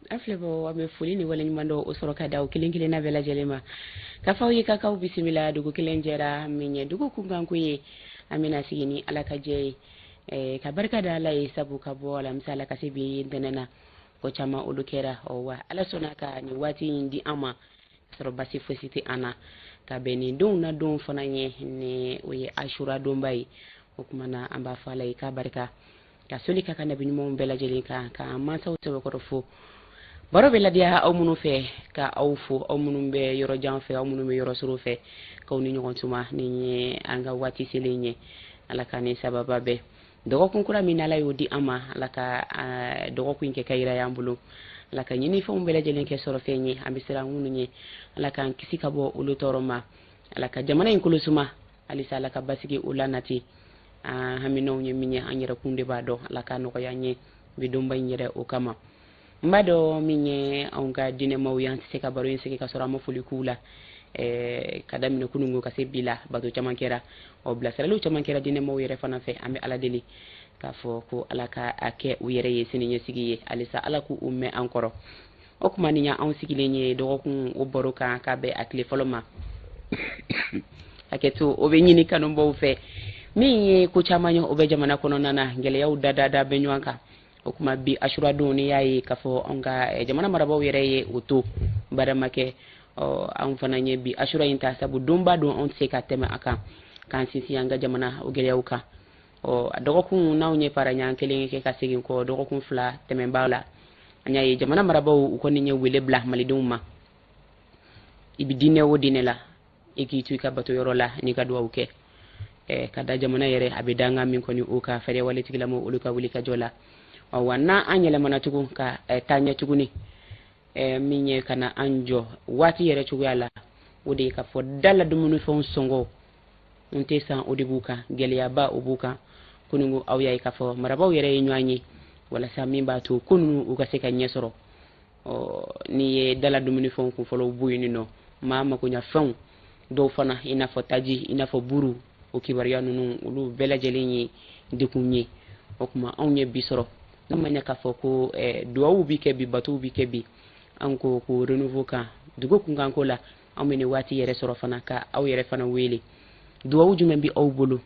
An filɛbaaw, an bɛ foli ni waleɲuman dɔn o sɔrɔ ka da aw kelen kelenna bɛɛ lajɛlen ma, k'a fɔ aw ye k'aw bisimila. Dugu kelen jɛra min ye dugu kunkanko ye, an bɛna sigi ni Ala ka jɛ ye, ka barika da Ala ye, sabu ka bɔ alamisa la ka se bi ntɛnɛn na, ko caman olu kɛra. Ɔ wa Ala sɔnna ka nin waati in di an ma sɔrɔ basi fosi tɛ an na, ka bɛn nin donw na donw fana ye, ni o ye Asura donba ye. O tuma na, an b'a fɔ Ala ye k'a barika, ka soli ka ka nabi ɲumanw bɛɛ lajɛlen kan, ka mansaw sɛbɛkɔrɔ fo. Baro bɛ ladiya aw minnu fɛ, ka aw fo, aw minnu bɛ yɔrɔ jan fɛ, aw minnu bɛ yɔrɔ surun fɛ, k'aw ni ɲɔgɔn tuma. Nin ye an ka waati selen ye. Ala ka ni sababa bɛɛ dɔgɔkun kura min Ala y'o di an ma, Ala ka dɔgɔkun in kɛ ka yira y'an bolo. Ala ka ɲinifɛnw bɛɛ lajɛlen kɛ sɔrɔ fɛn ye an bɛ siran minnu ye. Ala k'an kisi ka bɔ olu tɔɔrɔ ma. Ala ka jamana in kolosuma halisa, Ala ka basigi o la nati. An haminaw ye min ye, an yɛrɛ kun de b'a dɔn. Ala ka nɔgɔya an ye bi donba in yɛrɛ o kama. N b'a dɔn min ye anw ka diinɛmaw ye, an tɛ se ka baro in sigi ka sɔrɔ an ma foli k'u la. Ka daminɛ kununko ka se bi la, bato caman kɛra, ɔ bilasiraliw caman kɛra diinɛmaw yɛrɛ fana fɛ. An bɛ Ala deli k'a fɔ ko Ala ka a kɛ u yɛrɛ ye sini ɲɛsigi ye halisa, Ala k'u mɛn an kɔrɔ. O tuma, nin y'anw sigilen ye dɔgɔkun o baro kan, k'a bɛn a tile fɔlɔ ma. Hakɛto o bɛ ɲini kanubaw fɛ. Min ye ko caman ye, o bɛ jamana kɔnɔna na, gɛlɛyaw da da da bɛ ɲɔgɔn kan. O tuma, bi Asura don, n'i y'a ye k'a fɔ anw ka jamana marabaaw yɛrɛ ye o to baara ma kɛ, ɔ anw fana ye bi Asura in ta, sabu donba don, anw tɛ se ka tɛmɛ a kan k'an sinsin an ka jamana o gɛlɛyaw kan. Ɔ a dɔgɔkun n'anw ye para ɲan kelen kɛ ka segin kɔ, dɔgɔkun 2 tɛmɛnbaa la, an y'a ye jamana marabaaw u kɔni ye wele bila malidenw ma: i bɛ diinɛ o diinɛ la, i k'i to i ka bato yɔrɔ la n'i ka duwawu kɛ, ka da jamana yɛrɛ a bɛ danga min kɔni o ka fɛɛrɛ wale tigilamaw olu ka wuli ka jɔ la. Ɔ wa n'an yɛlɛmana tugun ka taa ɲɛ tuguni, min ye ka na an jɔ waati yɛrɛ cogoya la, o de ye k'a fɔ da la dumunifɛnw sɔngɔ n tɛ san, o de b'u kan, gɛlɛyaba o b'u kan. Kununko aw y'a ye k'a fɔ marabaaw yɛrɛ ye ɲɔgɔn ye walasa min b'a to ko ninnu u ka se ka ɲɛ sɔrɔ. Ɔ n'i ye dala dumunifɛnw kunfɔlɔw bɔ yen nɔ, maa makoɲafɛnw dɔw fana, i n'a fɔ taji, i n'a fɔ buru, o kibaruya ninnu olu bɛɛ lajɛlen ye dekun ye. O tuma, anw ye bi sɔrɔ, n'a ma ɲɛ k'a fɔ ko duwawu bi kɛ bi, batow bi kɛ bi, an ko ko renouveau kan dugu kunkanko la, anw bɛ nin waati yɛrɛ sɔrɔ fana ka aw yɛrɛ fana wele. Duwawu jumɛn bɛ aw bolo?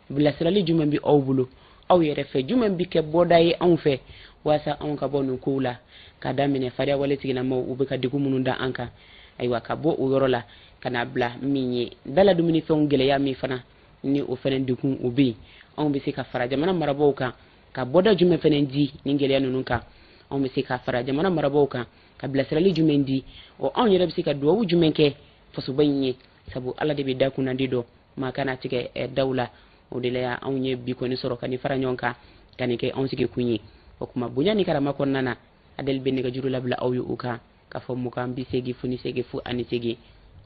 Bilasirali jumɛn bɛ aw bolo aw yɛrɛ fɛ? Jumɛn bɛ kɛ bɔda ye anw fɛ walasa anw ka bɔ nin kow la, ka daminɛ fariya wale tigilamaw u bɛ ka degun minnu da an kan? Ayiwa, ka bɔ o yɔrɔ la ka na bila min ye dala dumunifɛnw gɛlɛya min fana ni o fana degun o bɛ yen, anw bɛ se ka fara jamana marabaaw kan ka bɔda jumɛn fana di nin gɛlɛya ninnu kan? Anw bɛ se ka fara jamana marabaaw kan ka bilasirali jumɛn di? Ɔ anw yɛrɛ bɛ se ka duwawu jumɛn kɛ fasoba in ye? Sabu Ala de bɛ da kunnandi dɔn, maa kana tigɛ daw la. O de la anw ye bi kɔni sɔrɔ ka nin fara ɲɔgɔn kan, ka nin kɛ anw sigi kun ye. O tuma, bonya ni karama kɔnɔna na, Adɛli bɛ nɛgɛjuru labila aw ye o kan k'a fɔ 20 80 0 08.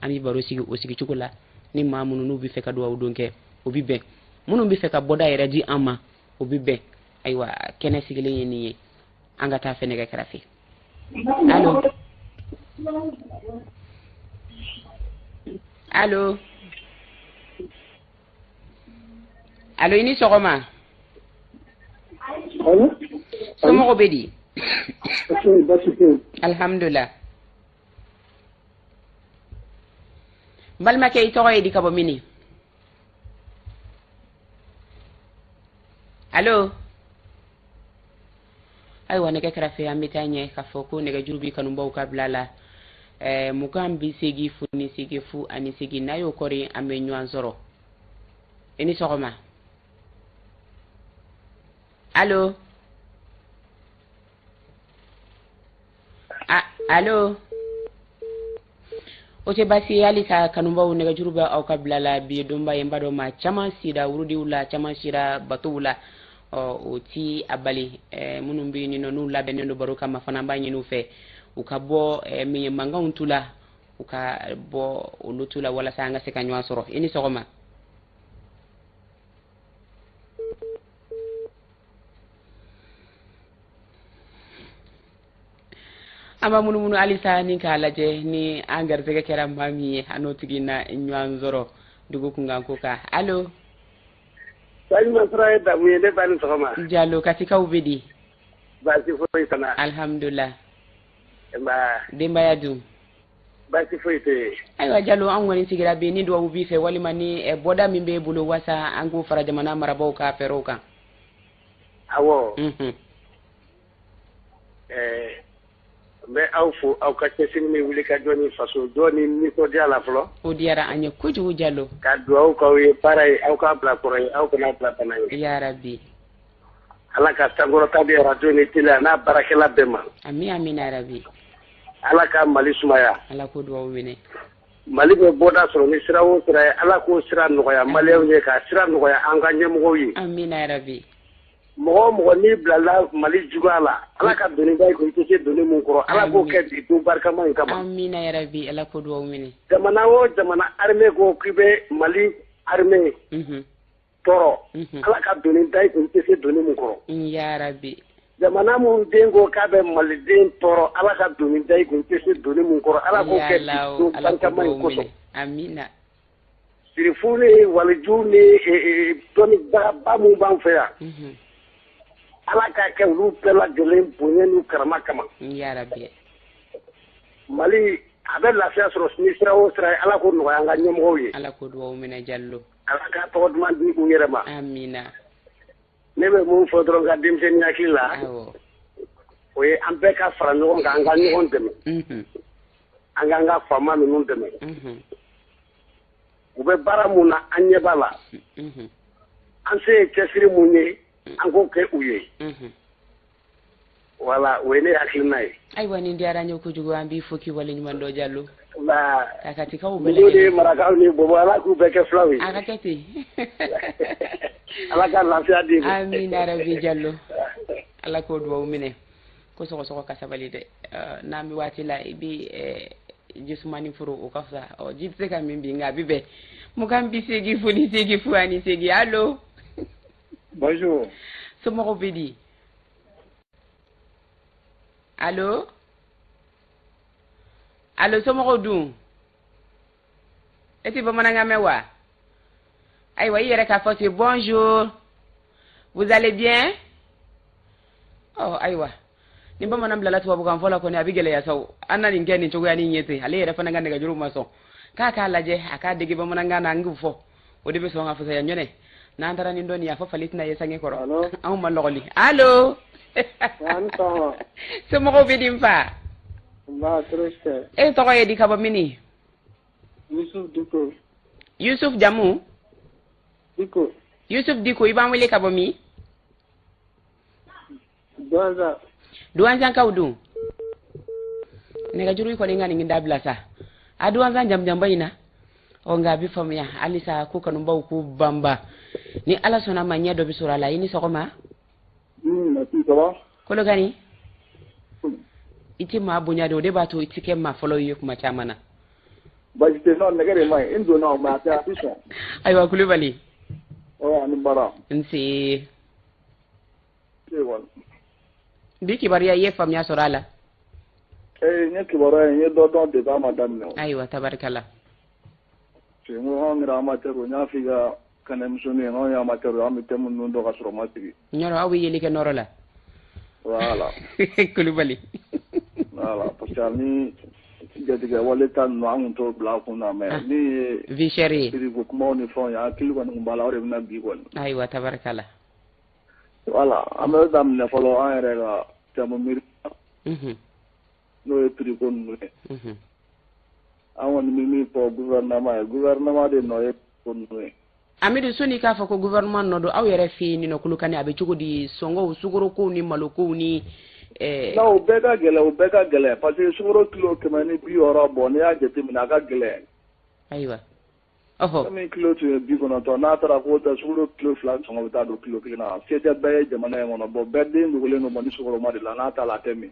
An bɛ baro sigi o sigicogo la ni maa minnu n'u bɛ fɛ ka duwawu don kɛ, o bɛ bɛn. Minnu bɛ fɛ ka bɔda yɛrɛ di an ma, o bɛ bɛn. Ayiwa, kɛnɛ sigilen ye nin ye. An ka taa fɛ nɛgɛ kɛrɛfɛ. Allo, allo, allo, i ni sɔgɔma. Somɔgɔw bɛ di? Alhamdulilah. N balimakɛ, i tɔgɔ ye di, ka bɔ mini? Allo. Ayiwa, nɛgɛ kɛrɛfɛ, an bɛ taa ɲɛ k'a fɔ ko nɛgɛjuru bi kanubaw ka bila la 20 0 8 0 8. N'a y'o kɔri, an bɛ ɲɔgɔn sɔrɔ. I ni sɔgɔma. Allo, allo. O tɛ baasi ye halisa, kanubaw, nɛgɛjuru bɛ aw ka bila la. Bi ye donba ye, n b'a dɔn maa caman sira wurudiw la, caman sira batow la. Ɔ o ti a bali, minnu bɛ yen nɔ n'u labɛnnen don baro kama fana, an b'a ɲini u fɛ u ka bɔ min ye mankanw tu la, u ka bɔ olu tu la walasa an ka se ka ɲɔgɔn sɔrɔ. I ni sɔgɔma. An b'a munumunu halisa ni k'a lajɛ ni an garisɛgɛ kɛra maa min ye, an n'o tigi na ɲɔgɔn sɔrɔ dugu kunkanko kan. Allo. Balima sura ye damu ye, ne ba, ni sɔgɔma. Jalo, Katikaw bɛ di? Baasi foyi fana. Alhamdulilah. Nba. Denbaya dun? Baasi foyi tɛ yen. Ayiwa Jalo, an kɔni sigira bi ni dugawu b'i fɛ walima ni bɔda min b'e bolo walasa an k'o fara jamana marabaaw ka fɛɛrɛw kan. Awɔ. N bɛ aw fo aw ka cɛsiri ni wulikajɔ ni faso jɔ ni nisɔndiya la fɔlɔ. O diyara an ye kojugu Jalo. Ka dugawu k'aw ye baara ye aw k'a bila kɔrɔ ye aw kana bila bana ye. Yarabi. Ala ka sankɔrɔta di radio ni télé a n'a baarakɛla bɛɛ ma. Ami amina yarabi. Ala ka Mali sumaya. Ala k'o dugawu minɛ. Mali bɛ bɔda sɔrɔ ni sira o sira ye, Ala k'o sira nɔgɔya maliyɛnw ye, ka sira nɔgɔya an ka ɲɛmɔgɔw ye. Amina yarabi. Mɔgɔ o mɔgɔ n'i bilala Mali juguya la, Ala ka doni da i kun i tɛ se doni min kɔrɔ, Ala k'o kɛ bi don barikama in kama. Amina yarabi, Ala k'o dugawu minɛ. Jamana o jamana armée ko k'i bɛ Mali armée tɔɔrɔ, Ala ka doni da i kun i tɛ se doni min kɔrɔ. Yarabi. Jamana min den ko k'a bɛ Maliden tɔɔrɔ, Ala ka doni da i kun i tɛ se doni min kɔrɔ, Ala k'o kɛ bi don barikama in kosɔn. Amina. Sirifu ni waliju ni dɔnnibagaba min b'an fɛ yan, Ala k'a kɛ olu bɛɛ lajɛlen bonya n'u karama kama. Yarabi. Mali a bɛ lafiya sɔrɔ ni sira o sira ye, Ala k'o nɔgɔya an ka ɲɛmɔgɔw ye. Ala k'o dugawu minɛ Jalo. Ala k'a tɔgɔ duman di u yɛrɛ ma. Amina. Ne bɛ mun fɔ dɔrɔn ka denmisɛnnin hakili la, o ye an bɛɛ ka fara ɲɔgɔn kan, an ka ɲɔgɔn dɛmɛ. An k'an ka faama ninnu dɛmɛ. U bɛ baara mun na, an ɲɛ b'a la. An se ye cɛsiri mun ye, an k'o kɛ u ye. Voilà, o ye ne hakilina ye. Ayiwa, nin diyara n ye kojugu, an b'i fo k'i waleɲuman dɔn Jalo. Nba. Ka Katikaw bɛɛ lajɛlen. Ni marakaw ni Bobo, Ala k'u bɛɛ kɛ filaw ye. A ka kɛ ten. Ala ka lafiya di. Amina yarabi Jalo. Ala k'o dugawu minɛ. Ko sɔgɔsɔgɔ ka sabali dɛ. N'an bɛ waati la, i bɛ jisumani foro o ka fisa. Ɔ, ji tɛ se ka min bi, nka a bɛ bɛn. 28 0 0 08. Allo. Bonjour. Somɔgɔw bɛ di? Allo. Allo, somɔgɔw dun? E tɛ bamanankan mɛn wa? Ayiwa, i yɛrɛ k'a fɔ ten, bonjour. Vous allez bien? Ɔ, ayiwa. Ni bamanan bilala tubabukan fɔ la kɔni, a bɛ gɛlɛya sa o. An na nin kɛ nin cogoya ni ɲɛ ten. Ale yɛrɛ fana ka nɛgɛjuru ma sɔn. K'a k'a lajɛ, a k'a dege bamanankan na, an k'u fɔ. O de bɛ sɔn ka fisaya ɲɔnɛ. N'an taara nin dɔnni, a fɔ fali tɛna ye sange kɔrɔ. Anw ma lɔgɔli. Allo. Somɔgɔw bɛ di n fa? Nba, tɔɔrɔ tɛ. E tɔgɔ ye di, ka bɔ mini? Yusuf Diko. Yusuf jamu? Diko. Yusuf Diko, i b'an wele ka bɔ min? Douentza. Douentza-kaw dun? Nɛgɛjuru kɔni ka nin dabila sa. A Douentza jamujanba in na. Ɔ, nka a bɛ faamuya halisa ko kanubaw k'u banba. Ni Ala sɔnna ma, ɲɛ dɔ bɛ sɔrɔ a la. I ni sɔgɔma. Merci, ça va? Kolokani. I tɛ maa bonya de, o de b'a to i tɛ kɛ maa fɔlɔ ye kuma caman na. Baasi tɛ, non, nɛgɛ de man ɲi. N donna o, mais a tɛ, a tɛ sɔn. Ayiwa Kulubali. Ɔ, ani baara. Nse. Kɔni. Bi kibaruya, i ye faamuya sɔrɔ a la? Ee, n ye kibaruya ye, n ye dɔ dɔn depuis a ma daminɛ o. Ayiwa, tabarikala. Parce que n ko anw yɛrɛ amateur, n y'a f'i ka kɛnɛ émission ye, anw ye amateur, an bɛ thème ninnu dɔn ka sɔrɔ ma sigi. Ɲɔrɔ, aw bɛ yeli kɛ nɔrɔ la. Voilà. Kulubali. Voilà, parce que ni jatigɛ wale ta ninnu, an kun t'o bila a kun na, mais min ye vie chère ye. Prix ko kumaw ni fɛnw ye, hakili kɔni kun b'a la, o de bɛna bi kɔni. Ayiwa, tabarikala. Voilà, an bɛ daminɛ fɔlɔ an yɛrɛ ka thème miiri. N'o ye prix ko ninnu ye. An kɔni bɛ min fɔ gouvernement ye, gouvernement de nɔ ye ko ninnu ye. Amidu, sɔnni k'a fɔ ko gouvernement nɔ don, aw yɛrɛ fɛ yen nɔ Kolokani, a bɛ cogo di sɔngɔw, sukorokow ni malokow ni? Non, o bɛɛ ka gɛlɛn, o bɛɛ ka gɛlɛn, parce que sukaro kilo 160 bɔ, n'i y'a jateminɛ, a ka gɛlɛn. Ayiwa. Ɔhɔ. Komi kilo tun ye 90, n'a taara k'o tɛ, sukaro kilo 2 sɔngɔ bɛ taa don kilo 1 na. Se tɛ bɛɛ ye jamana in kɔnɔ. Bon, bɛɛ den dogolen don ni sukaroma de la, n'a t'a la, a tɛ min.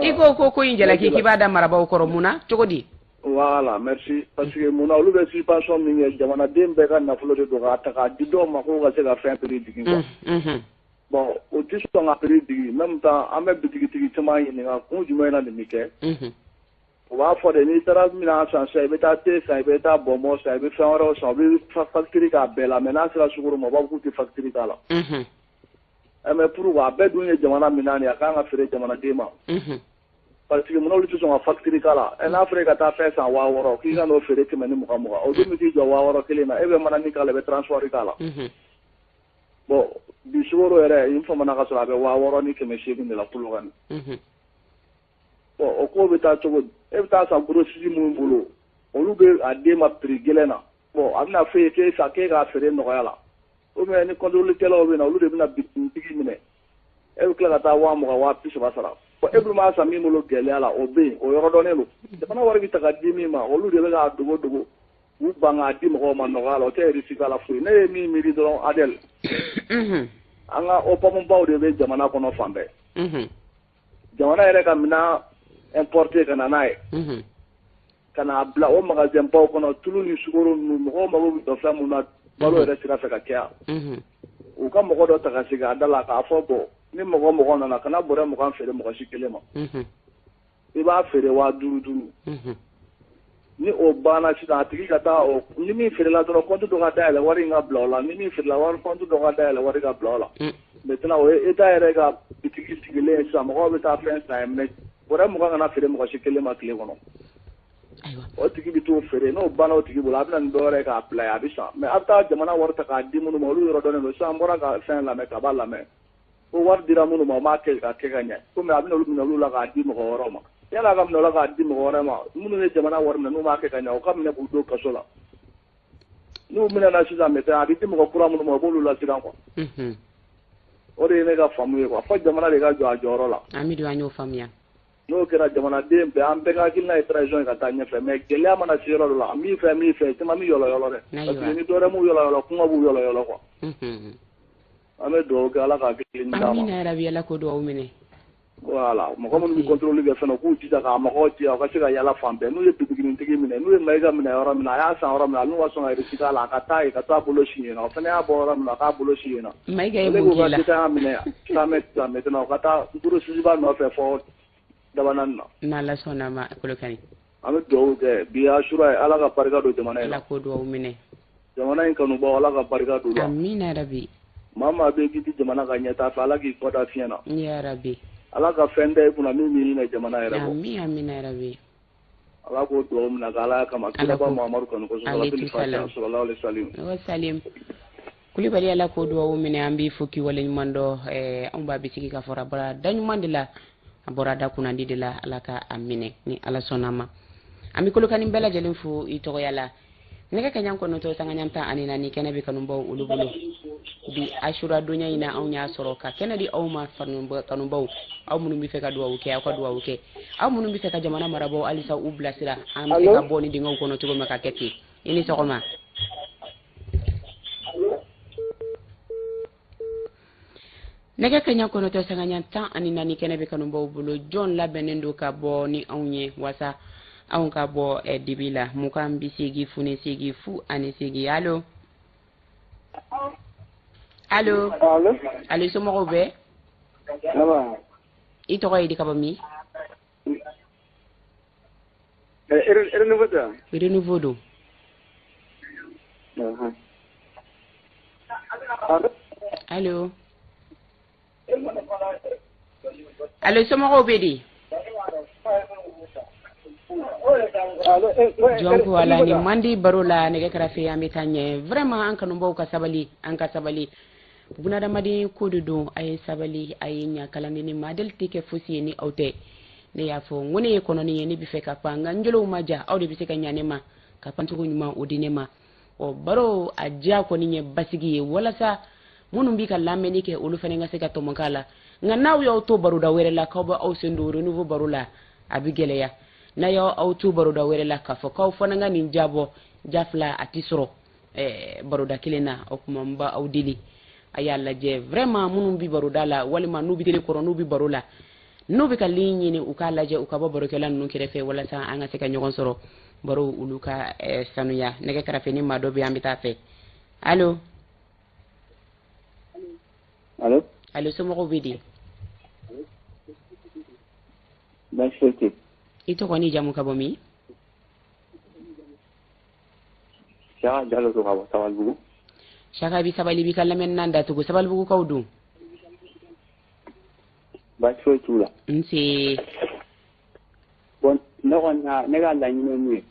I ko in jalaki k'i b'a da marabaaw kɔrɔ, mun na, cogo di? Voilà, merci. Parce que mun na, olu bɛ suspension min kɛ, jamanaden bɛɛ ka nafolo de don k'a ta k'a di dɔw ma k'o ka se ka fɛn prix jigin quoi. Bon, o tɛ sɔn ka prix jigin. Même temps, an bɛ bitigitigi caman ɲininka kun jumɛn na nin bɛ kɛ. U b'a fɔ de, n'i taara minɛn san sisan, i bɛ taa thé san, i bɛ taa bonbon san, i bɛ fɛn wɛrɛw san, u bɛ facture k'a bɛɛ la, mais n'a sera sukaro ma, u b'a fɔ k'u tɛ facture k'a la. Mais pourquoi a bɛɛ dun ye jamana minɛn de ye, a kan ka feere jamanaden ma. Parce que munna olu tɛ sɔn ka facture k'a la? N'a fɔra e ka taa fɛn san 6000 k'i ka n'o feere 120 20, o dun bɛ t'i jɔ 6000 kelen na, e bɛ manani k'a la, i bɛ transport k'a la. Bon bi sukaro yɛrɛ n famana ka sɔrɔ a bɛ 6800 de la Kolokani. Bon o ko bɛ taa cogo di? E bɛ taa san grossiste minnu bolo, olu bɛ a d'e ma prix gɛlɛn na. Bon a bɛna f'e ye k'e sa k'e k'a feere nɔgɔya la. Ou bien ni contrôle kɛlaw bɛ na, olu de bɛna bitigi minɛ. E bɛ tila ka taa 20,000 30,000 sara. Bon e dun b'a san min bolo gɛlɛya la, o bɛ yen, o yɔrɔ dɔnnen don. Jamana wari bɛ ta ka di min ma, olu de bɛ k'a dogo dogo. U ban k'a di mɔgɔw ma nɔgɔya la, o tɛ réussite la foyi. Ne ye min miiri dɔrɔn Adel. An ka OPAM baw de bɛ jamana kɔnɔ fan bɛɛ. Jamana yɛrɛ ka minɛn importer ka na n'a ye. Ka n'a bila o magasin baw kɔnɔ, tulu ni sukaro ninnu, mɔgɔw mago bɛ jɔ fɛn mun na balo yɛrɛ sira fɛ ka caya. U ka mɔgɔ dɔ ta ka sigi a da la k'a fɔ bon ni mɔgɔ mɔgɔ nana kana bɔrɛ 20 feere mɔgɔ si kelen ma. I b'a feere 5000 5000. Ni o banna sisan a tigi ka taa o ni min feerela dɔrɔn compte dɔ ka dayɛlɛ wari in ka bila o la, ni min feerela wari compte dɔ ka dayɛlɛ wari ka bila o la. Maintenant o ye État yɛrɛ ka bitigi sigilen ye sisan, mɔgɔw bɛ taa fɛn san yen, mais bɔrɛ 20 kana feere mɔgɔ si kelen ma tile kɔnɔ. O tigi bɛ t'o feere, n'o banna o tigi bolo a bɛ na ni dɔ wɛrɛ ye k'a bila yen, a bɛ san. Mais a bɛ taa jamana wari ta k'a di minnu ma, olu yɔrɔ dɔnnen don. Sisan an bɔra ka fɛn lamɛn, kaba lamɛn, ko wari dira minnu ma, u m'a kɛ ka kɛ ka ɲɛ, komi a bɛna olu minɛ olu la k'a di mɔgɔ wɛrɛw ma. Yala a ka minɛ o la k'a di mɔgɔ wɛrɛ ma, minnu ye jamana wari minɛ n'u m'a kɛ ka ɲɛ, o ka minɛ k'u don kaso la. N'u minɛna sisan maintenant a bɛ di mɔgɔ kura minnu ma, u b'olu lasiran quoi. O de ye ne ka faamu ye quoi. Fo jamana de ka jɔ a jɔyɔrɔ la. Amidu, an y'o faamuya. N'o kɛra jamanaden bɛɛ, an bɛɛ ka hakilina ye transition ye ka taa ɲɛfɛ, mais gɛlɛya mana se yɔrɔ dɔ la, n b'i fɛ n b'i fɛ, caman bɛ yɔlɔ yɔlɔ dɛ. Parce que ni dɔ wɛrɛ m'u yɔlɔ yɔlɔ, kɔngɔ b'u yɔlɔ yɔlɔ quoi. An bɛ dugawu kɛ Ala ka hakili ɲuman d'an ma. Amina yarabi, Ala k'o dugawu minɛ. Voilà, mɔgɔ minnu bɛ contrôle kɛ fɛnɛ, u k'u jija k'a mɔgɔw ci, u ka se ka yala fan bɛɛ. N'u ye bitiginitigi minɛ, n'u ye Mayiga minɛ yɔrɔ min na, a y'a san yɔrɔ min na, n'u ka sɔn ka reçu k'a la, a ka taa yen, ka taa bolo si yen nɔ. O fana y'a bɔ yɔrɔ min na, a k'a bolo si yen nɔ. Mayiga ye mun k'i la? Olu k'u ka minɛ sisan sisan maintenant, u ka taa grossiste ba nɔfɛ fɔ Dabanani na. N'Ala sɔnna ma, Kolokani. An bɛ dugawu kɛ bi ye Asura ye, Ala ka barika don jamana in na. Ala k'o dugawu minɛ. Jamana in kanubaw, Ala ka barika don u la. Amina yarabi. Maa maa bɛ k'i tɛ jamana ka ɲɛtaa fɛ, Ala k'i kɔ da fiɲɛ na. Yarabi. Ala ka fɛn da i kunna min b'i ɲinɛ jamana yɛrɛ kɔ. Amin, amina yarabi. Ala k'o dugawu minɛ ka Ala kama kiraba Muhamadu kanu kosɔn. Sallallahu alaihi wasallam. Wa salim. Kulibali, Ala k'o dugawu minɛ, an b'i fo k'i waleɲuman dɔn. Anw b'a bisigi k'a fɔra a bɔra da ɲuman de la, a bɔra da kunnandi de la, Ala ka a minɛ ni Ala sɔnna ma. An bɛ Kolokani bɛɛ lajɛlen fo i tɔgɔya la. Nɛgɛ kaɲa 9 sanga ɲɛ 14, kɛnɛ bɛ kanubaw olu bolo. Bi Asura donya in na, anw y'a sɔrɔ ka kɛnɛ di aw ma, kanubaw, aw minnu bɛ fɛ ka dugawu kɛ, aw ka dugawu kɛ. Aw minnu bɛ fɛ ka jamana marabaaw halisa u bilasira, an bɛ se ka bɔ ni dingɛw kɔnɔ cogo min ka kɛ ten. I ni sɔgɔma. Nɛgɛ kaɲa 9 sanga ɲɛ 14, kɛnɛ bɛ kanubaw bolo. Jɔn labɛnnen don ka bɔ ni anw ye wasa anw ka bɔ dibi la? 28 0 8 0 8. Allo, allo. Allo. Allo, somɔgɔw bɛ? I tɔgɔ ye di, ka bɔ min? Renouveau tɛ? Renouveau don. Allo, allo, somɔgɔw bɛ di? Jɔn ko ala ni man di baro la nɛgɛ kɛrɛfɛ, an bɛ taa ɲɛ. Vraiment, an kanubaw ka sabali, an ka sabali, bunadamaden ko de don. A ye sabali, a ye ɲa kalanden ni madeli tɛ kɛ fosi ye ni aw tɛ. Ne y'a fɔ n ko ne ye kɔnɔni ye, ne bɛ fɛ ka pan, nka n jolow ma ja. Aw de bɛ se ka ɲa ne ma ka pancogo ɲuman o di ne ma. Ɔ baro a diya kɔni ye basigi ye, walasa minnu bɛ ka lamɛnni kɛ, olu fana ka se ka tɔmɔ k'a la. Nka n'aw y'aw to baroda wɛrɛ la k'aw bɛ aw sen don Renouveau baro la, a bɛ gɛlɛya. N'a y'aw aw to baroda wɛrɛ la k'a fɔ k'aw fana ka nin jabɔ ja fila, a ti sɔrɔ baroda kelen na. O tuma n b'aw deli, a y'a lajɛ vraiment, minnu bɛ baroda la walima n'u bɛ télé kɔrɔ, n'u bɛ baro la, n'u bɛ ka ligne ɲini, u k'a lajɛ u ka bɔ barokɛla ninnu kɛrɛfɛ, walasa an ka se ka ɲɔgɔn sɔrɔ, baro olu ka sanuya. Nɛgɛ kɛrɛfɛ ni maa dɔ bɛ yen, an bɛ taa fɛ. Allo. Allo. Allo, somɔgɔw bɛ di? Baasi foyi tɛ. I tɔgɔ ni jamu, ka bɔ min? Saka Jalo to ka bɔ Sabalibugu. Saka, i bɛ sabali, i b'i ka lamɛnninan datugu. Sabalibugukaw dun? Baasi foyi t'u la. Nse. Bon, ne kɔni ka ne ka laɲini ye mun ye?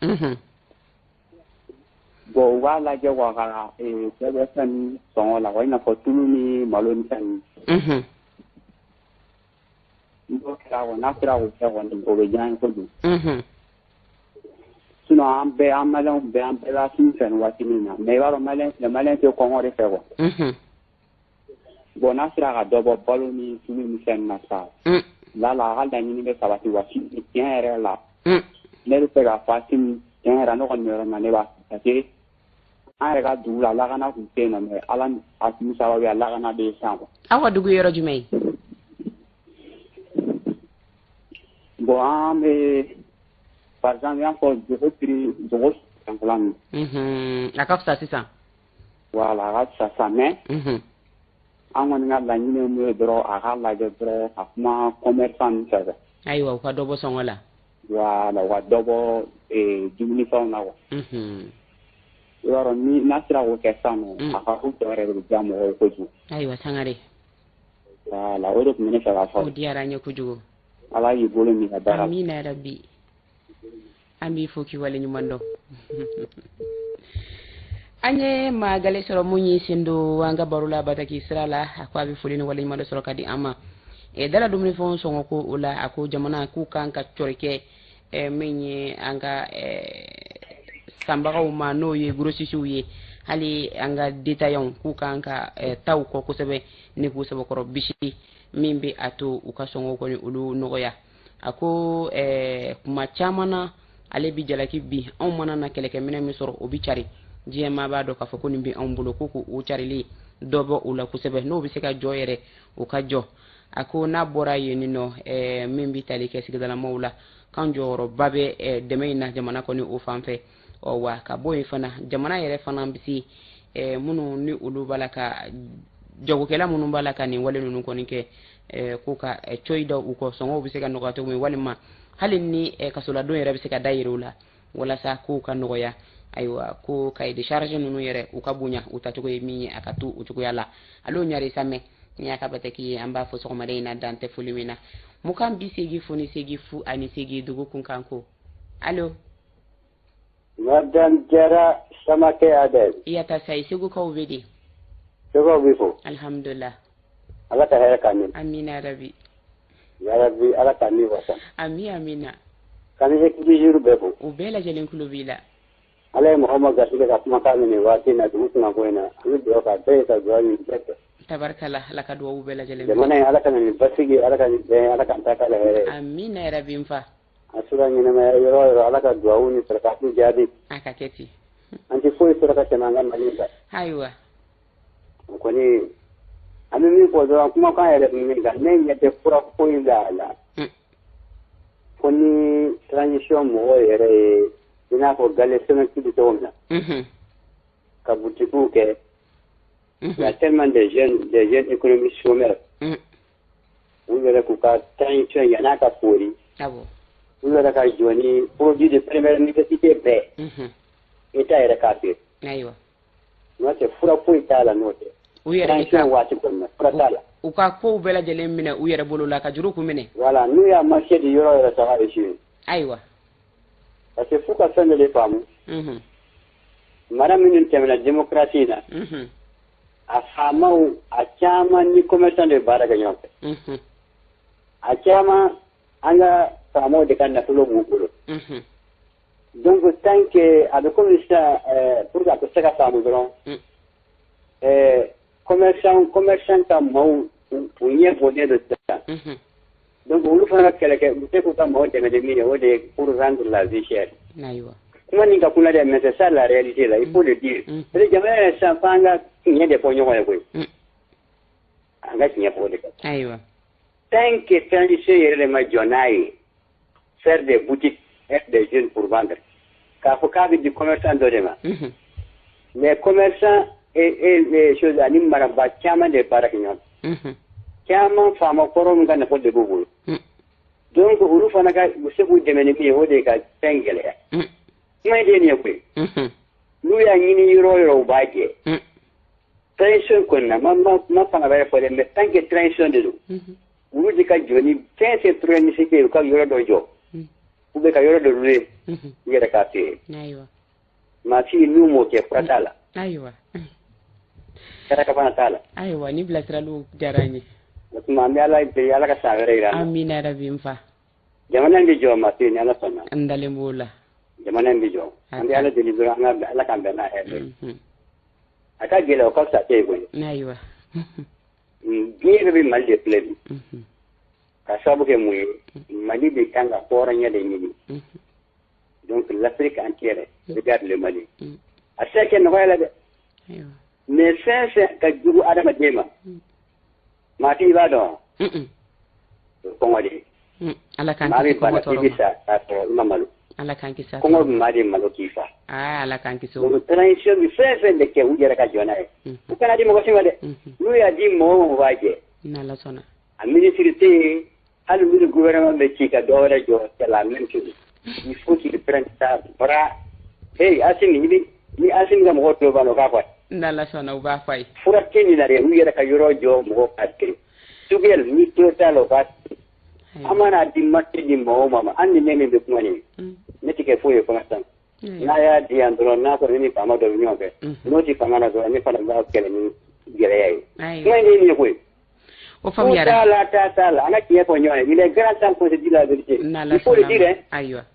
Bon, u b'a lajɛ quoi, ka dɔ bɔ fɛn ninnu sɔngɔ la quoi, i n'a fɔ tulu ni malo ni fɛn ninnu. N'o kɛra kɔni, n'a sera k'o kɛ kɔni, o bɛ diya n ye kojugu. Sinon an bɛɛ, an maliyɛnw bɛɛ, an bɛɛ b'a sun fɛ nin waati min na, mais i b'a dɔn maliyɛn filɛ, maliyɛn tɛ kɔngɔ de fɛ quoi. Bon, n'a sera ka dɔ bɔ balo ni tulu ni fɛn na sa, lala a ka laɲini bɛ sabati wa. Tiɲɛ yɛrɛ la, ne bɛ fɛ k'a fɔ Asimi, tiɲɛ yɛrɛ, ne kɔni bɛ yɔrɔ min na, ne b'a fɛ, parce que an yɛrɛ ka dugu la, lakana tun tɛ yen nɔ, mais Ala ni Asimi sababu ya, lakana bɛ yen sisan quoi. Aw ka dugu ye yɔrɔ jumɛn ye? Bon, an bɛ par exemple, i y'a fɔ Jogo prix, Jogo fanfɛla ninnu. A ka fisa sisan. Voilà, a ka fisa sisan, mais an kɔni ka laɲini ye mun ye dɔrɔn, a k'a lajɛ dɔrɔn ka kuma commerçant ninnu fɛ quoi. Ayiwa, u ka dɔ bɔ sɔngɔ la. Voilà, u ka dɔ bɔ dumunifɛnw na quoi. I b'a dɔn ni n'a sera k'o kɛ sisan nɔ, a ka ko tɔ yɛrɛ de bɛ diya mɔgɔw ye kojugu. Ayiwa, Sangare. Voilà, o de tun bɛ ne fɛ k'a fɔ. O diyara n ye kojugu. Ala y'i bolo min ka baara la. Amina yarabi. An b'i fo k'i waleɲuman dɔn. An ye maa gale sɔrɔ mun y'i sen don an ka baro la bataki sira la. A ko a bɛ foli ni waleɲuman dɔ sɔrɔ ka di an ma. Dala dumunifɛnw sɔngɔ ko o la, a ko jamana k'u kan ka cɔri kɛ min ye an ka sanbagaw ma, n'o ye grossistes ye, hali an ka détaillants, k'u kan ka taa u kɔ kosɛbɛ ni k'u sɛbɛkɔrɔ bisi min bɛ a to u ka sɔngɔw kɔni olu nɔgɔya. A ko kuma caman na, ale bi jalaki bi anw mana na kɛlɛkɛminɛ min sɔrɔ, o bi cari, diɲɛ maa b'a dɔn k'a fɔ ko nin bɛ anw bolo, ko k'o carili dɔ bɔ o la kosɛbɛ, n'o bɛ se ka jɔ yɛrɛ, o ka jɔ. A ko n'a bɔra yen nɔ, min bɛ tali kɛ sigidalamaw la, k'an jɔyɔrɔba bɛ dɛmɛ in na jamana kɔni o fan fɛ. Ɔ wa ka bɔ yen fana, jamana yɛrɛ fana bɛ se minnu ni olu b'a la ka jagokɛla minnu b'a la ka nin wale ninnu kɔni kɛ, ko ka coyi da u kɔ, sɔngɔw bɛ se ka nɔgɔya cogo min, walima hali ni kasoladon yɛrɛ bɛ se ka da yɛrɛ u la walasa kow ka nɔgɔya. Ayiwa, ko cahier de charge ninnu yɛrɛ, u ka bonya, u tacogo ye min ye, a ka to o cogoya la. Alo, Ɲare Samɛ ni y'a ka bataki ye, an b'a fɔ sɔgɔmada in na, dan tɛ foli min na. 20 80 08 dugu kunkan ko. Alo. Madame Jara Samakɛ Adel. Iyata sayi, Segukaw bɛ di? Segukaw b'i fo. Alhamdulillah. Ala ka hɛrɛ k'an ye. Amina rabi. Yarabi, Ala k'an ni wasa. Ami, amina. K'an équipe jour bɛɛ fo. U bɛɛ lajɛlen kulo b'i la. Ala ye mɔgɔ ma garisɛgɛ ka kumakan min nin waati in na dugu kunkanko in na, an bɛ dugawu k'a bɛɛ ye ka dugawu ɲini bɛɛ fɛ. Tabarikala, Ala ka dugawu bɛɛ lajɛlen. Jamana in, Ala ka na nin basigi, Ala ka nin bɛn, Ala k'an ta k'a la hɛrɛ ye. Amina yarabi, n fa. A sura ɲɛnamaya yɔrɔ o yɔrɔ, Ala ka dugawu ni sarakatiw jaabi. A ka kɛ ten. An tɛ foyi sɔrɔ ka tɛmɛ an ka Mali kan. Ayiwa. O kɔni, an bɛ min fɔ dɔrɔn, kumakan yɛrɛ bɛ min kan, ne ɲɛ tɛ fura foyi la a la. Fo ni transition mɔgɔw yɛrɛ ye, i n'a fɔ Gale Semɛti bɛ cogo min na, ka butikiw kɛ. Il y a tellement de jeunes économistes chômeurs. U yɛrɛ k'u ka transition yann'a ka fori. U yɛrɛ ka jɔ ni produit de première nécessité bɛɛ. État yɛrɛ k'a feere. N'o tɛ, fura foyi t'a la n'o tɛ. U yɛrɛ Transition waati kɔni na, fura t'a la. U ka kow bɛɛ lajɛlen minɛ u yɛrɛ bolo la, ka juru k'u minɛ. Voilà, n'u y'a marché di yɔrɔ yɔrɔ, ça va échouer. Parce que f'u ka fɛn dɔ de faamu. Mara minnu tɛmɛna démocratie na, a faamaw a caman ni commerçant de bɛ baara kɛ ɲɔgɔn fɛ. A caman, an ka faamaw de ka nafolo b'u bolo. Donc tant que a bɛ komi sisan, pour que a bɛ se ka faamu dɔrɔn, commerçant ka maaw u ɲɛ bɔnnen don sisan. Donc olu fana ka kɛlɛ kɛ, u bɛ se k'u ka maaw dɛmɛ ni min ye, o de ye pour rendre la vie chère. Kuma nin ka kunna dɛ, mais c'est ça la réalité là, il faut le dire. Parce que jamana yɛrɛ sisan, f'an ka tiɲɛ de fɔ ɲɔgɔn ye koyi. An ka tiɲɛ fɔ o de kan. Tant que transition yɛrɛ de ma jɔ n'a ye, faire des boutiques, être des jeunes pour vendre, k'a fɔ k'a bɛ di commerçant dɔ de ma. Mais commerçant et les choses ani marabaa caman de baara kɛ ɲɔgɔn fɛ. Caman faama kɔrɔ min ka nafolo de b'u bolo. Donc olu fana ka u se k'u dɛmɛ ni min ye, o de ye ka fɛn gɛlɛya. Kuma in de ye nin ye koyi. N'u y'a ɲini yɔrɔ o yɔrɔ, u b'a jɛ. Transition kɔni na, ma fanga wɛrɛ fɔ dɛ, mais tant que transition de don. Olu de ka jɔ ni fɛn fɛn premier ministre ye, u ka yɔrɔ dɔ jɔ ou bien ka yɔrɔ dɔ louer, u yɛrɛ k'a feere. Maa si n'u m'o kɛ, fura t'a la. Saraka fana t'a la. Ayiwa, ni bilasiraliw diyara an ye. O tuma an bɛ Ala deli, Ala ka san wɛrɛ jira an na. Amina yarabi, n fa. Jamana in bɛ jɔ, ma fi, ni Ala sɔnna. N dalen b'o la. Jamana in bɛ jɔ, an bɛ Ala deli dɔrɔn, an ka Ala k'an bɛn n'a hɛrɛ ye. A ka gɛlɛn, o ka fisa tɛ yen koyi. Diɲɛ bɛɛ bɛ Mali de filɛ bi. Ka sababu kɛ mun ye? Mali de kan ka hɔrɔnya de ɲini. Donc l'Afrique entière regarde le Mali. A tɛ se ka kɛ nɔgɔya la dɛ. Mais fɛn fɛn ka jugu adamaden ma, maa i b'a dɔn, o kɔngɔ de ye. Ala k'an Maa kisi bɛ bana kɔngɔ i tɔɔrɔ bɛ ma. sa k'a sɔrɔ i ma malo. Ala k'an kisi a Kɔngɔ tɔɔrɔ bɛ ma. maa de malo k'i fa. Aa, Ala k'an kisi o ma. Donc transition bɛ fɛn fɛn de kɛ, u yɛrɛ ka jɔ n'a ye. U kana di mɔgɔ si ma dɛ. N'u y'a di mɔgɔ o mɔgɔ b'a jɛ. N'Ala sɔnna. A ministre tɛ yen, hali ni gouvernement bɛ ci ka dɔ wɛrɛ jɔ, c'est la même chose. Il faut qu'il prenne ça bras. Hey, Assimi, i bɛ ni Assimi ka mɔgɔw tulo b'a la, o k'a fɔ a ye. N'Ala sɔnna, u b'a fɔ a ye. Fura tɛ nin na dɛ, u yɛrɛ ka yɔrɔ jɔ, mɔgɔw k'a tere. Choguel, ni tulo t'a la, o k'a tere. An mana di marché di mɔgɔw ma, hali ni ne min bɛ kuma nin ye, ne tɛ kɛ foyi ye commerçant. N'a y'a di yan dɔrɔn, n'a sɔrɔ ne ni faama dɔ bɛ ɲɔgɔn fɛ, n'o tɛ fanga la dɔrɔn, ne fana b'a kɛlɛ ni gɛlɛya ye. Kuma in de ye nin ye koyi. O faamuyara. Ko t'a la, ta t'a la, an ka tiɲɛ fɔ ɲɔgɔn ye. Il est grand temps qu'on se dise la vérité. N'Ala Il faut le sɔnna dire, ma. hein.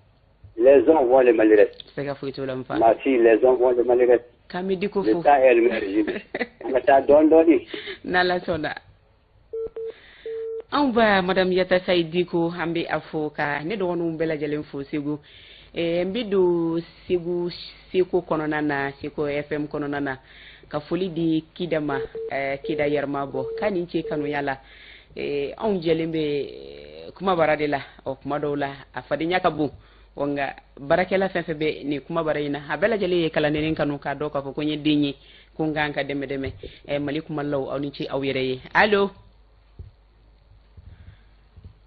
Les hommes vont le Mali reste. Sɛgɛ foyi t'o la, n fa. Ma fille, les hommes vont le Mali reste. K'an bɛ di ko fo. Le temps est le meilleur régime. An ka taa dɔɔni dɔɔni. N'Ala sɔnna. Anw ba madame Yata Sayi Diko, an bɛ a fo ka ne dɔgɔninw bɛɛ lajɛlen fo Segu. N bɛ don Segu Seko kɔnɔna na, Seko FM kɔnɔna na, ka foli di Kida ma, Kida Yɛrɛmabɔ, k'a ni ce kanuya la. Anw jɛlen bɛ kumabara de la, ɔ kuma dɔw la a fadenya ka bon. Ɔ nka baarakɛla fɛn fɛn bɛ nin kumabara in na, a bɛɛ lajɛlen ye kalanden kanu k'a dɔn k'a fɔ ko n ye den ye, ko n k'an ka dɛmɛ dɛmɛ. Mali kumalaw, aw ni ce aw yɛrɛ ye. Allo,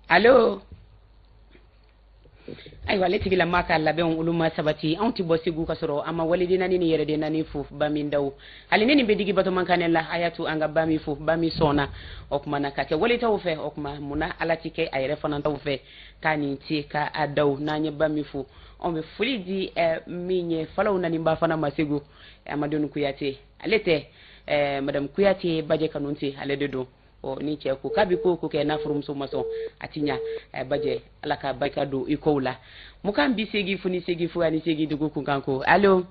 allo. Ayiwa, ale tigilama ka labɛnw olu ma sabati. Anw tɛ bɔ Segu ka sɔrɔ an ma waliden naani ni yɛrɛden naani fo ba min daw. Hali ne nin bɛ digi Batɔman Kanɛ la, a y'a to an ka ba min fo, ba min sɔnna o kuma na ka kɛ walitaw fɛ. O kuma munna Ala ti kɛ a yɛrɛ fana taw fɛ k'a nin ce k'a a daw. N'an ye ba min fo, anw bɛ foli di min ye falaw naaniba fana ma Segu, Amadou Kuyate. Ale tɛ madame Kuyate Bajɛ Kanute, ale de don. Ɔ ni cɛ ko k'a bɛ ko o ko kɛ, n'a furumuso ma sɔn, a ti ɲa. Bajɛ, Ala ka barika don i kow la. 28 0 8 0 8 dugu kunkan ko. Allo,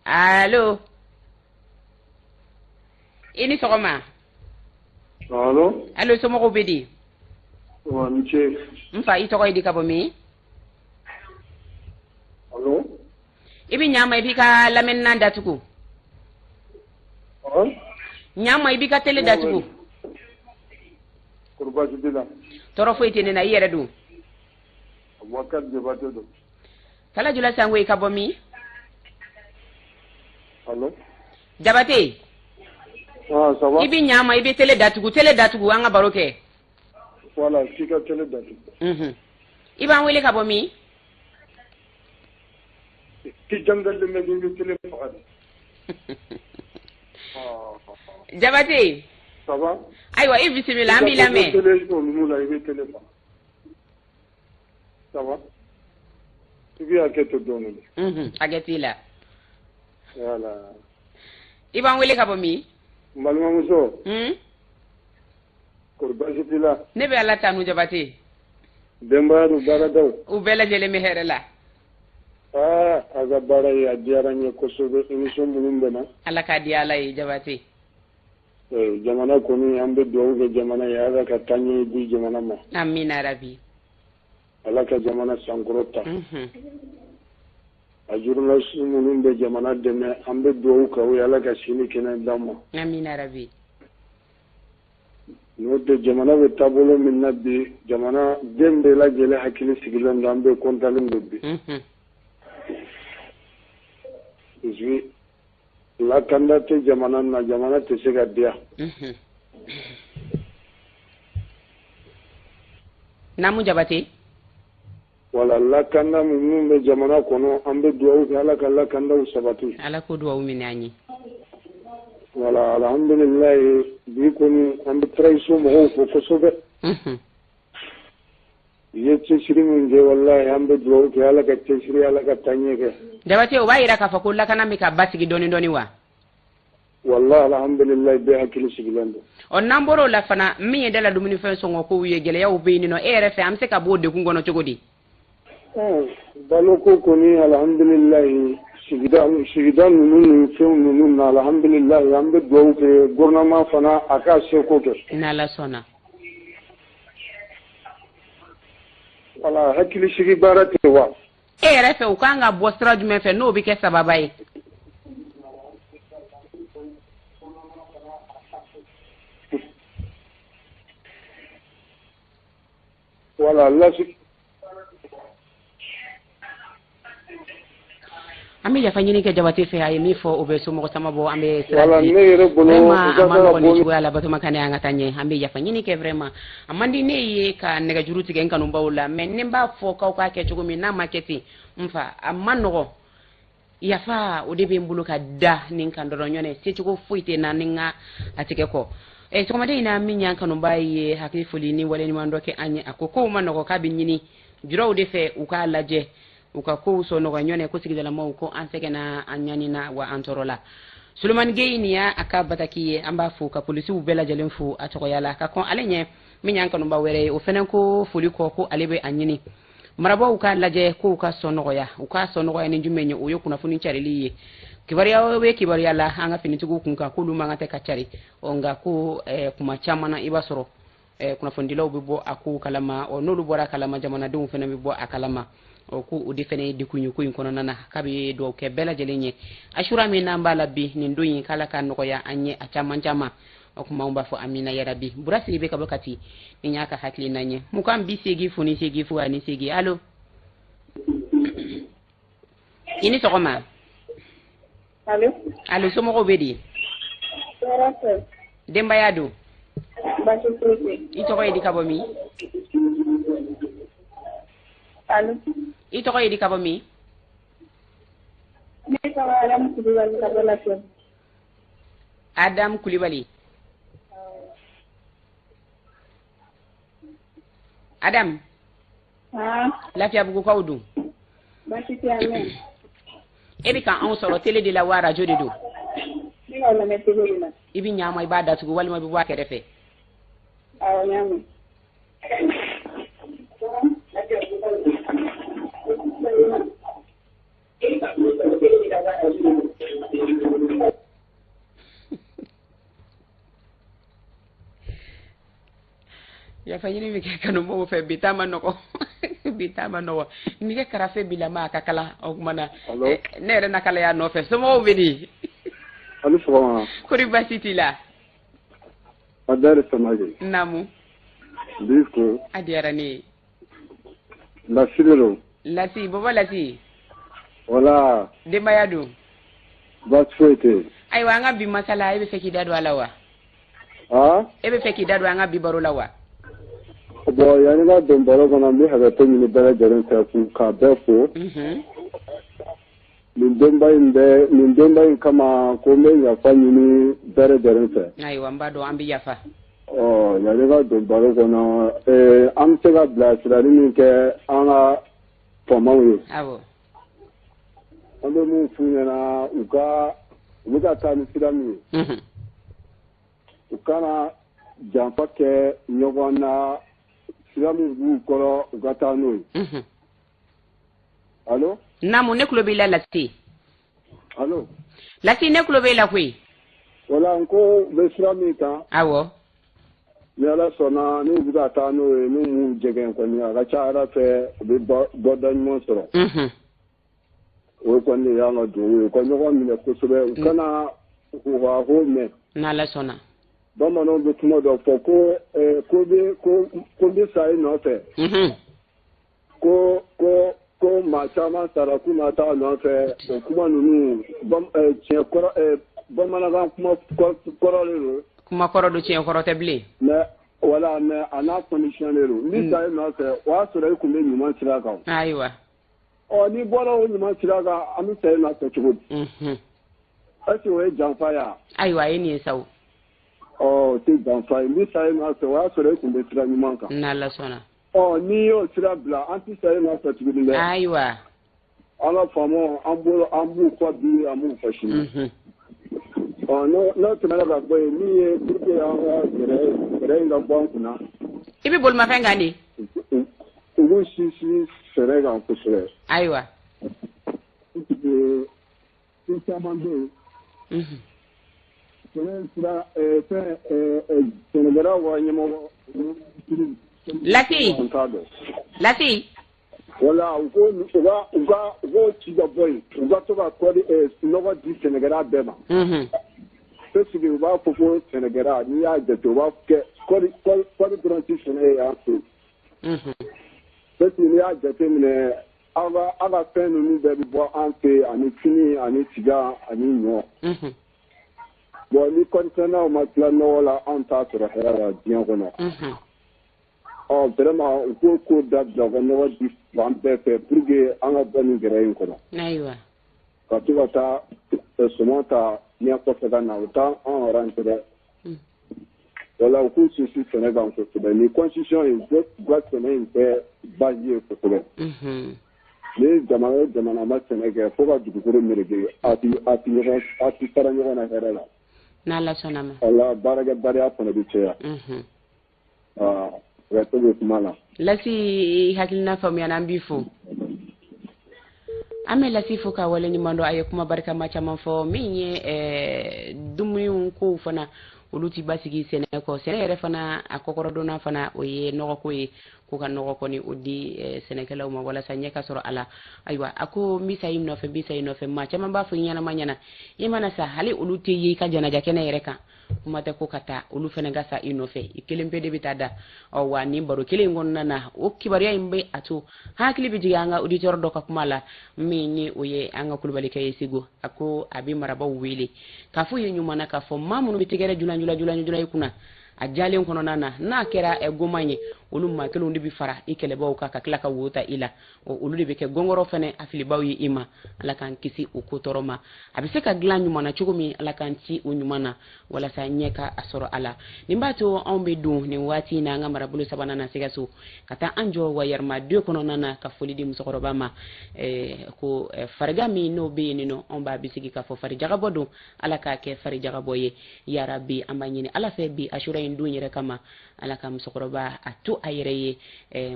allo, i ni sɔgɔma. Allo. Allo, somɔgɔw bɛ di? Wa ni ce. N fa, i tɔgɔ ye di, ka bɔ min? Allo. I bɛ ɲa ma, i b'i ka lamɛnninan datugu. Ɲa ma, i b'i ka télé datugu. Kɔri baasi t'i la? Tɔɔrɔ foyi tɛ ne na, i yɛrɛ dun? Abubakar Jabate don. Kala Jula Sango, i ka bɔ min? Allo. Jabate. Ah, ça va? I bɛ ɲa ma, i bɛ télé datugu, télé datugu, an ka baro kɛ. Voilà, k'i ka télé datugu. I b'an wele ka bɔ min? K'i jangalen bɛ, n'i bɛ télé faga de. Jabate. Ça va? Ayiwa, i bisimila, an b'i lamɛn. Télé volume la, i bɛ télé faga. Ça va? I bɛ hakɛ to dɔɔnin. Hakɛ t'i la. Voilà. I b'an wele ka bɔ min? N balimamuso. Kɔri baasi t'i la? Ne bɛ Ala tanu, Jabate. Denbaya dun, baaradaw? U bɛɛ lajɛlen bɛ hɛrɛ la. Aa, a ka baara ye a diyara n ye kosɛbɛ, émission minnu bɛ na. Ala k'a di Ala ye, Jabate. Jamana kɔni, an bɛ dugawu kɛ jamana ye, Ala ka taaɲɛ di jamana ma. Amina rabi. Ala ka jamana sankɔrɔta. A journaliste minnu bɛ jamana dɛmɛ, an bɛ dugawu kɛ u ye, Ala ka sini kɛnɛ d'an ma. Amina rabi. N'o tɛ, jamana bɛ taabolo min na bi, jamana den bɛɛ lajɛlen hakili sigilen don, an bɛɛ kɔntalen don bi. Parce que lakanda tɛ jamana na, jamana tɛ se ka diya. Naamu, Jabate. Voilà, lakanda minnu bɛ jamana kɔnɔ, an bɛ dugawu kɛ, Ala ka lakandaw sabati. Ala k'o dugawu minɛ an ye. Voilà, alhamdulilayi, bi kɔni an bɛ transition mɔgɔw fo kosɛbɛ. U ye cɛsiri min kɛ, walahi an bɛ dugawu kɛ, Ala ka cɛsiri, Ala ka taaɲɛ kɛ. Jabate, o b'a yira k'a fɔ ko lakana bɛ ka basigi dɔɔni dɔɔni wa? Wallahi, alhamdulilayi, bɛɛ hakili sigilen don. Ɔ, n'an bɔr'o la fana, min ye dala dumunifɛn sɔngɔ kow ye, gɛlɛyaw bɛ yen nɔ, e yɛrɛ fɛ, an bɛ se ka bɔ o degun kɔnɔ cogo di? Baloko kɔni, alhamdulilayi, sigida ninnu ni fɛnw ninnu na, alhamdulilayi, an bɛ dugawu kɛ gouvernement fana a k'a seko kɛ. N'Ala sɔnna. Voilà, hakilisigi baara tɛ wa? E yɛrɛ fɛ, u kan ka bɔ sira jumɛn fɛ n'o bɛ kɛ sababa ye? Voilà, lasi An bɛ yafa ɲini kɛ Jabate fɛ, a ye min fɔ, o bɛ somɔgɔ sama bɔ, an bɛ sira Voilà, ne yɛrɛ bolo, vraiment, a ma nɔgɔn nin cogoya la. Batoma Kane, an ka taa ɲɛ. An bɛ yafa ɲini kɛ vraiment, a man di ne ye ka nɛgɛjuru tigɛ n kanubaw la, mais ni n b'a fɔ k'aw k'a kɛ cogo min, n'a ma kɛ ten, n fa, a ma nɔgɔn. Yafa o de bɛ n bolo ka da nin kan dɔrɔn, ɲɔnɛ secogo foyi tɛ na ni n ka a tigɛ kɔ. Sɔgɔmaden in na, min y'an kanuba ye, hakili foli ni waleɲuman dɔ kɛ an ye, a ko kow ma nɔgɔ, k'a bɛ ɲini juraw de fɛ u k'a lajɛ u ka kow sɔn nɔgɔya, ɲɔnɛ ko sigidalamaw ko an sɛgɛnna, an ɲanina wa an tɔɔrɔ la. Solomani Gueye, nin y'a a ka bataki ye, an b'a fo ka polisiw bɛɛ lajɛlen fo a tɔgɔya la. Ka kɔn ale ɲɛ, min y'an kanuba wɛrɛ ye, o fɛnɛ ko foli kɔ, ko ale bɛ a ɲini marabaw k'a lajɛ k'u ka sɔn nɔgɔya. U ka sɔn nɔgɔya ni jumɛn ye? O ye kunnafoni carili ye, kibaruya bɛ kibaruya la an ka finitigiw kun kan, k'olu man kan tɛ ka cari. Ɔ, nka ko kuma caman na, i b'a sɔrɔ kunnafonidilaw bɛ bɔ a kow kalama. Ɔ, n'olu bɔra a kalama, jamanadenw fana bɛ bɔ a kalama. Ɔ, ko o de fana ye degun ye ko in kɔnɔna na. K'a bɛ dugawu kɛ bɛɛ lajɛlen ye, asura min n'an b'a la bi, nin don in, k'Ala ka nɔgɔya an ye a caman caman. O tuma anw b'a fɔ amina yarabi. Bura Sidibe ka bɔ Kati, nin y'a ka hakilina ye. 28 0 8 0 8. Allo, i ni sɔgɔma. Allo. Allo, somɔgɔw bɛ di? Tɔɔrɔ tɛ. Denbaya don? Baasi foyi tɛ. I tɔgɔ ye di, ka bɔ min? Allo. I tɔgɔ ye di, ka bɔ min? Ne tɔgɔ Adamu Kulibali, ka bɔ Lafiya. Adam Kulibali. Adam. Lafiyabugukaw dun? Baasi tɛ yan mɛ. E bɛ ka anw sɔrɔ télé de la wa radio de don? Ne k'aw lamɛn télé de la. I bɛ ɲa ma, i b'a datugu walima i bɛ bɔ a kɛrɛfɛ. Awɔ, n y'a mɛn. Yafa ɲini bɛ kɛ kanubaw fɛ, bi ta ma nɔgɔ, bi ta ma nɔgɔ. Nɛgɛ karafe bilama a ka kala, o tuma na ne yɛrɛ na kalaya nɔfɛ. Somɔgɔw bɛ di? A ni sɔgɔma. Kori baasi t'i la? Adari Samake. Naamu. N b'i fo. A diyara ne ye. Lasi de don. Lasi, bɔbɔ Lasi. Wala. Denbaya dun? Baasi foyi tɛ yen. Ayiwa, an ka bi masala, e bɛ fɛ k'i da don a la wa? E bɛ fɛ k'i da don an ka bi baro la wa? Bon, yanni n ka don baro kɔnɔ, n bɛ hakɛto ɲini bɛɛ lajɛlen fɛ k'u k'a bɛɛ fo. Nin donba in bɛ nin donba in kama, ko n bɛ yafa ɲini bɛɛ lajɛlen fɛ. Ayiwa, n b'a dɔn an bɛ yafa. Ɔ, yanni n ka don baro kɔnɔ, an bɛ se ka bilasirali min kɛ an ka faamaw ye. An bɛ mun f'u ɲɛna, u bɛ ka taa ni sira min ye, u kana janfa kɛ ɲɔgɔn na. Sira min b'u kɔrɔ, u ka taa n'o ye. Allo. Naamu, ne tulo b'i la, Lasi. Allo. Lasi, ne tulo b'e la koyi. Wala, n ko u bɛ sira min kan. Ni Ala sɔnna, n'u bɛ ka taa n'o ye, n'u m'u jɛgɛn kɔni, a ka ca Ala fɛ, u bɛ bɔda ɲuman sɔrɔ. O kɔni de y'an ka dugawu ye, u ka ɲɔgɔn minɛ kosɛbɛ, u kana u ka ko mɛn. N'Ala sɔnna. Bamananw bɛ kuma dɔ fɔ ko ko bɛ ko bɛ sa i nɔfɛ. Ko maa caman sara k'u ma taa nɔfɛ. O kuma ninnu, tiɲɛ kɔrɔ, bamanankan kuma kɔrɔ de don. Kuma kɔrɔ don, tiɲɛ kɔrɔ tɛ bilen. Mais voilà, mais a n'a condition de don. N bɛ sa i nɔfɛ, o y'a sɔrɔ i tun bɛ ɲuman sira kan. Ɔ, n'i bɔra o ɲuman sira kan, an bɛ sa i nɔfɛ cogo di? Est ce que o ye janfa ye wa? Ayiwa, a ye nin ye sa o. Ɔ, o tɛ janfa ye. N bɛ sa e nɔfɛ, o y'a sɔrɔ e tun bɛ sira ɲuman kan. N'Ala sɔnna. Ɔ, n'i y'o sira bila, an tɛ sa e nɔfɛ tuguni dɛ. Ayiwa. An ka faamaw, an bolo, an b'u kɔ bi, an b'u kɔ sini. Ɔ, n'o tɛmɛna ka bɔ yen, min ye pour que an ka gɛrɛ in ka bɔ an kunna. I bɛ bolimafɛn kan de? U k'u sinsin sɛnɛ kan kosɛbɛ. Ayiwa. Ko caman bɛ yen. Sɛnɛ sira fɛn sɛnɛkɛlaw ka ɲɛmɔgɔ. Lasi. Lasi. Wala u ko u ka u ka u k'o ci ka bɔ yen, u ka to ka kɔɔri nɔgɔ di sɛnɛkɛla bɛɛ ma. Parce que u b'a fɔ ko sɛnɛkɛla, n'i y'a jate, u b'a kɛ kɔɔri kɔɔri dɔrɔn tɛ sɛnɛ ye an fɛ yen. Parce que n'i y'a jate minɛ, aw ka fɛn ninnu bɛɛ bɛ bɔ an fɛ yen, ani fini ani tiga ani ɲɔ. Bon, ni kɔɔrisɛnɛnaw ma tila nɔgɔ la, anw t'a sɔrɔ hɛrɛ la diɲɛ kɔnɔ. Ɔ, vraiment, u k'o ko dabila, u ka nɔgɔ di fan bɛɛ fɛ pour que an ka bɔ nin gɛrɛ in kɔnɔ. Ka to ka taa suman ta diɲɛ kɔfɛ ka na, o t'an arrange dɛ. Wala u k'u sinsin sɛnɛ kan kosɛbɛ. Ni constitution in, u ka sɛnɛ in kɛ base ye kosɛbɛ. Ni jamana o jamana ma sɛnɛ kɛ fo ka dugukolo meleke, a ti a ti ɲɔgɔn a ti fara ɲɔgɔn na hɛrɛ la. N'Ala sɔnna ma. Wala baarakɛbaliya fana bɛ caya. Aa, hakɛ bɛ kuma la. Lasi, hakilina faamuyana, an b'i fo. An bɛ Lasi fo ka wale ɲuman dɔn. A ye kuma barikama caman fɔ. Min ye dumuniw kow fana, olu ti basigi sɛnɛ kɔ. Sɛnɛ yɛrɛ fana, a kɔkɔrɔdonna fana, o ye nɔgɔko ye, ko ka nɔgɔ kɔni o di sɛnɛkɛlaw ma walasa ɲɛ ka sɔrɔ a la. Ayiwa, a ko n bɛ sa i nɔfɛ, n bɛ sa i nɔfɛ. Maa caman b'a fɔ i ɲɛnama ɲɛna, i mana sa, hali olu tɛ ye i ka janaja kɛnɛ yɛrɛ kan. Kuma tɛ ko ka taa olu fana ka sa i nɔfɛ, i kelen pe de bɛ taa da. Ɔ wa, nin baro kelen in kɔnɔna na, o kibaruya in bɛ a to hakili bɛ jigin an ka auditeur dɔ ka kuma la, min ni o ye an ka kulubalikɛ ye Segu. A ko a bɛ marabaw wele k'a fɔ ye ɲuman na, k'a fɔ maa minnu bɛ tɛgɛrɛ jula jula jula jula i kunna a jalen kɔnɔna na, n'a kɛra goman ye, olu maa kelenw de bɛ fara i kɛlɛbaw kan ka tila ka wo ta i la. Olu de bɛ kɛ gɔngɔrɔ fɛnɛ a filibaw ye i ma. Ala k'an kisi o ko tɔɔrɔ ma. A bɛ se ka dilan ɲuman na cogo min, Ala k'an ci o ɲuman na walasa ɲɛ ka a sɔrɔ a la. Nin b'a to anw bɛ don nin waati in na an ka marabolo sabanan na, Sikaso, ka taa an jɔ wa Yɛrɛmaden kɔnɔna na, ka foli di musokɔrɔba ma ko farigan min n'o bɛ yen nɔ, anw b'a bisigi k'a fɔ farijagabɔ don. Ala k'a kɛ farijagabɔ ye, yarabi. An b'a ɲini Ala fɛ bi Asura in don yɛrɛ kama, Ala ka musokɔrɔba a to a yɛrɛ ye.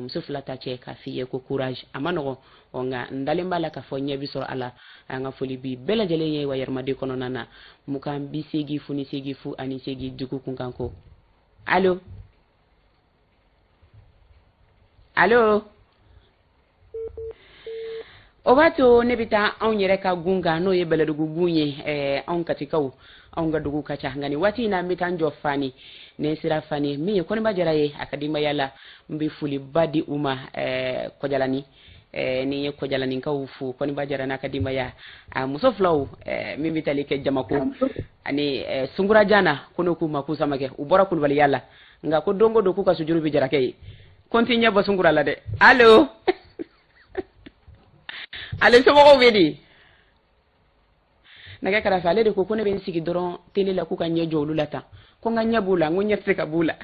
Muso fila ta cɛ, k'a f'i ye ko courage, a ma nɔgɔn. Ɔ, nka n dalen b'a la k'a fɔ ɲɛ bi sɔrɔ a la. An ka foli bi bɛɛ lajɛlen ye wa Yɛrɛmaden kɔnɔna na. 28 08 08, dugu kunkan ko. Allo, allo. O b'a to ne bɛ taa anw yɛrɛ ka gun kan, n'o ye Bɛlɛdugu gun ye. Anw Katikaw, anw ka dugu ka ca, nka nin waati in na, n bɛ taa n jɔ Fani. Ne sera Fani, min ye Kɔniba Jara ye a ka denbaya la, n bɛ foliba di u ma. Kɔjalani, ni ye Kɔjalaninkaw fo, Kɔniba Jara n'a ka denbaya, a muso filaw, min bɛ tali kɛ Jamako ani Sunkurajan na, ko n'o k'u ma k'u samakɛ, u bɔra kulubaliya la, nka ko don o don k'u ka sujuru bɛ Jarakɛ ye, ko n t'i ɲɛ bɔ Sunkura la dɛ. Allo, ale somɔgɔw bɛ di? Nɛgɛ kɛrɛfɛ, ale de ko ko ne bɛ n sigi dɔrɔn télé la k'u ka ɲɛ jɔ olu la tan, ko n ka ɲɛ b'u la. N ko ɲɛ tɛ se ka b'u la.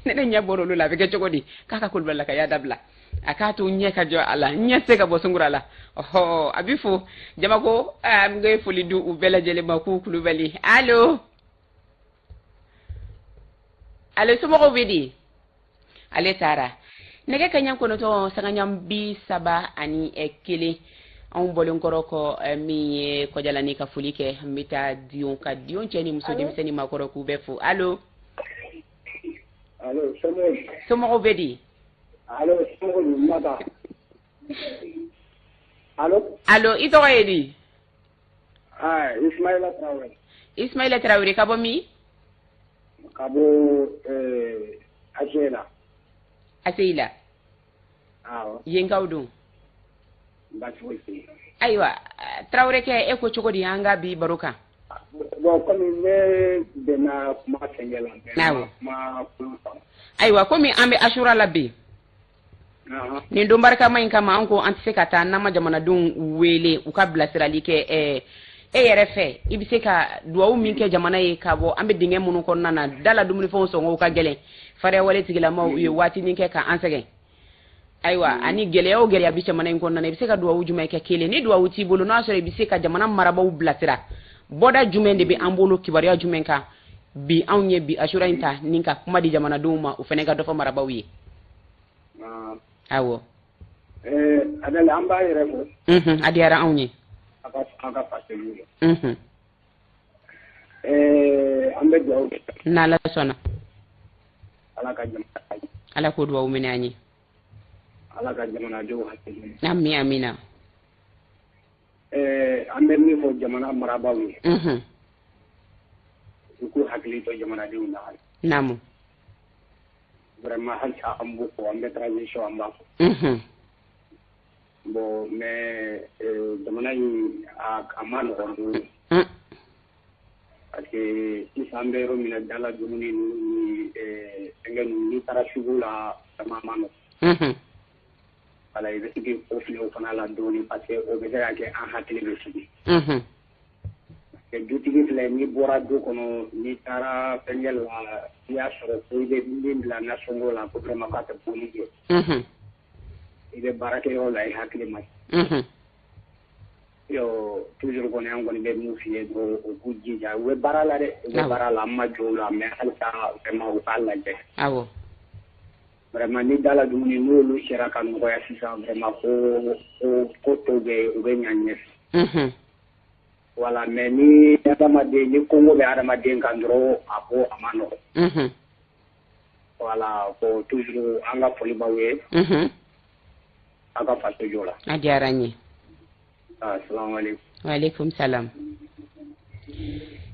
Ne ne ɲɛ bɔra olu la, a bɛ kɛ cogo di? K'a ka kulubalilakaya dabila, a k'a to ɲɛ ka jɔ a la, ɲɛ tɛ se ka bɔ Sunkura la. Ɔhɔ, a bɛ fo Jamako, an bɛ foli di u bɛɛ lajɛlen ma k'u Kulubali. Allo, ale somɔgɔw bɛ di? Ale taara. Nɛgɛ kaɲa 9 sanga 31. Anw bɔlen kɔrɔ kɔ min ye Kɔjalani ka foli kɛ, n bɛ taa Dion ka Dion cɛ ni muso, denmisɛnnin, maakɔrɔ, k'u bɛɛ fo. Allo. Allo. Somɔgɔw bɛ di? Allo, somɔgɔw Mata. Allo. Allo, i tɔgɔ ye di? Ah, Ismaïla Traoré. Ismaïla Traoré, ka bɔ min? Ka bɔ Aseyila. Aseyila. Awɔ. Yenkaw don? Baasi foyi tɛ yen. Ayiwa, Traoré kɛ, e ko cogo di an ka bi baro kan? Bon, komi ne bɛnna kuma fɛnkɛ la. Awɔ. Kuma kulu kan. Ayiwa, komi an bɛ Asura la bi, nin don barikama in kama, an ko an tɛ se ka taa n'an ma jamanadenw wele u ka bilasirali kɛ. E yɛrɛ fɛ, i bɛ se ka duwawu min kɛ jamana ye ka bɔ an bɛ dingɛ minnu kɔnɔna na, da la dumunifɛnw sɔngɔw ka gɛlɛn, fariyawale tigilamaw u ye waatinin kɛ ka an sɛgɛn, ayiwa, ani gɛlɛya o gɛlɛya bɛ jamana in kɔnɔna na, i bɛ se ka duwawu jumɛn kɛ? Kelen, ni duwawu t'i bolo, n'a sɔrɔ i bɛ se ka jamana marabaaw bilasira, bɔda jumɛn de bɛ an bolo, kibaruya jumɛn kan bi anw ye bi asura in ta ni ka kuma di jamanadenw ma, o fana ka dɔ fɔ marabaaw ye? Awɔ. Adɛli, an b'a yɛrɛ fo. A diyara anw ye. A ka an ka faseliw la. An bɛ dugawu kɛ. N'Ala sɔnna. Ala ka jamana. Ala k'o dugawu minɛ an ye. Ala ka jamanadenw hakili. Ami, amina. An bɛ min fɔ jamana marabaaw ye, u k'u hakili to jamanadenw na. Vraiment, halisa an b'u kɔ, an bɛ transition, an b'a fɔ. Bon, mais jamana in, a ma nɔgɔn dɔɔnin. Parce que sisan an bɛ yɔrɔ min na, dala dumuni ninnu ni fɛnkɛ ninnu, n'i taara sugu la, vraiment a ma nɔgɔn. Voilà, i bɛ se k'i kɔfilɛ o fana la dɔɔnin, parce que o bɛ se ka kɛ an hakili bɛ sigi. Parce que dutigi filɛ, n'i bɔra du kɔnɔ, n'i taara fɛnkɛ la, i y'a sɔrɔ ko i bɛ min bila nasɔngɔ la, ko vraiment k'a tɛ boli kɛ. I bɛ baarakɛyɔrɔ la, i hakili ma ɲi. Yo, toujours kɔni, an kɔni bɛ mun f'i ye dɔrɔn, u k'u jija, u bɛ baara la dɛ, u bɛ baara la, an ma jɔ u la, mais halisa vraiment u k'a lajɛ. Vraiment, ni dala dumuni n'olu sera ka nɔgɔya sisan, vraiment ko tɔw bɛ u bɛ ɲa ɲɛfɛ. Voilà, mais ni adamaden ni kɔngɔ bɛ adamaden kan dɔrɔn, a ko a ma nɔgɔn. Voilà, ko toujours an ka foli b'aw ye. Aw ka faso jɔ la. A diyara n ye. Asalaamaaleykum. Waaleykum salam.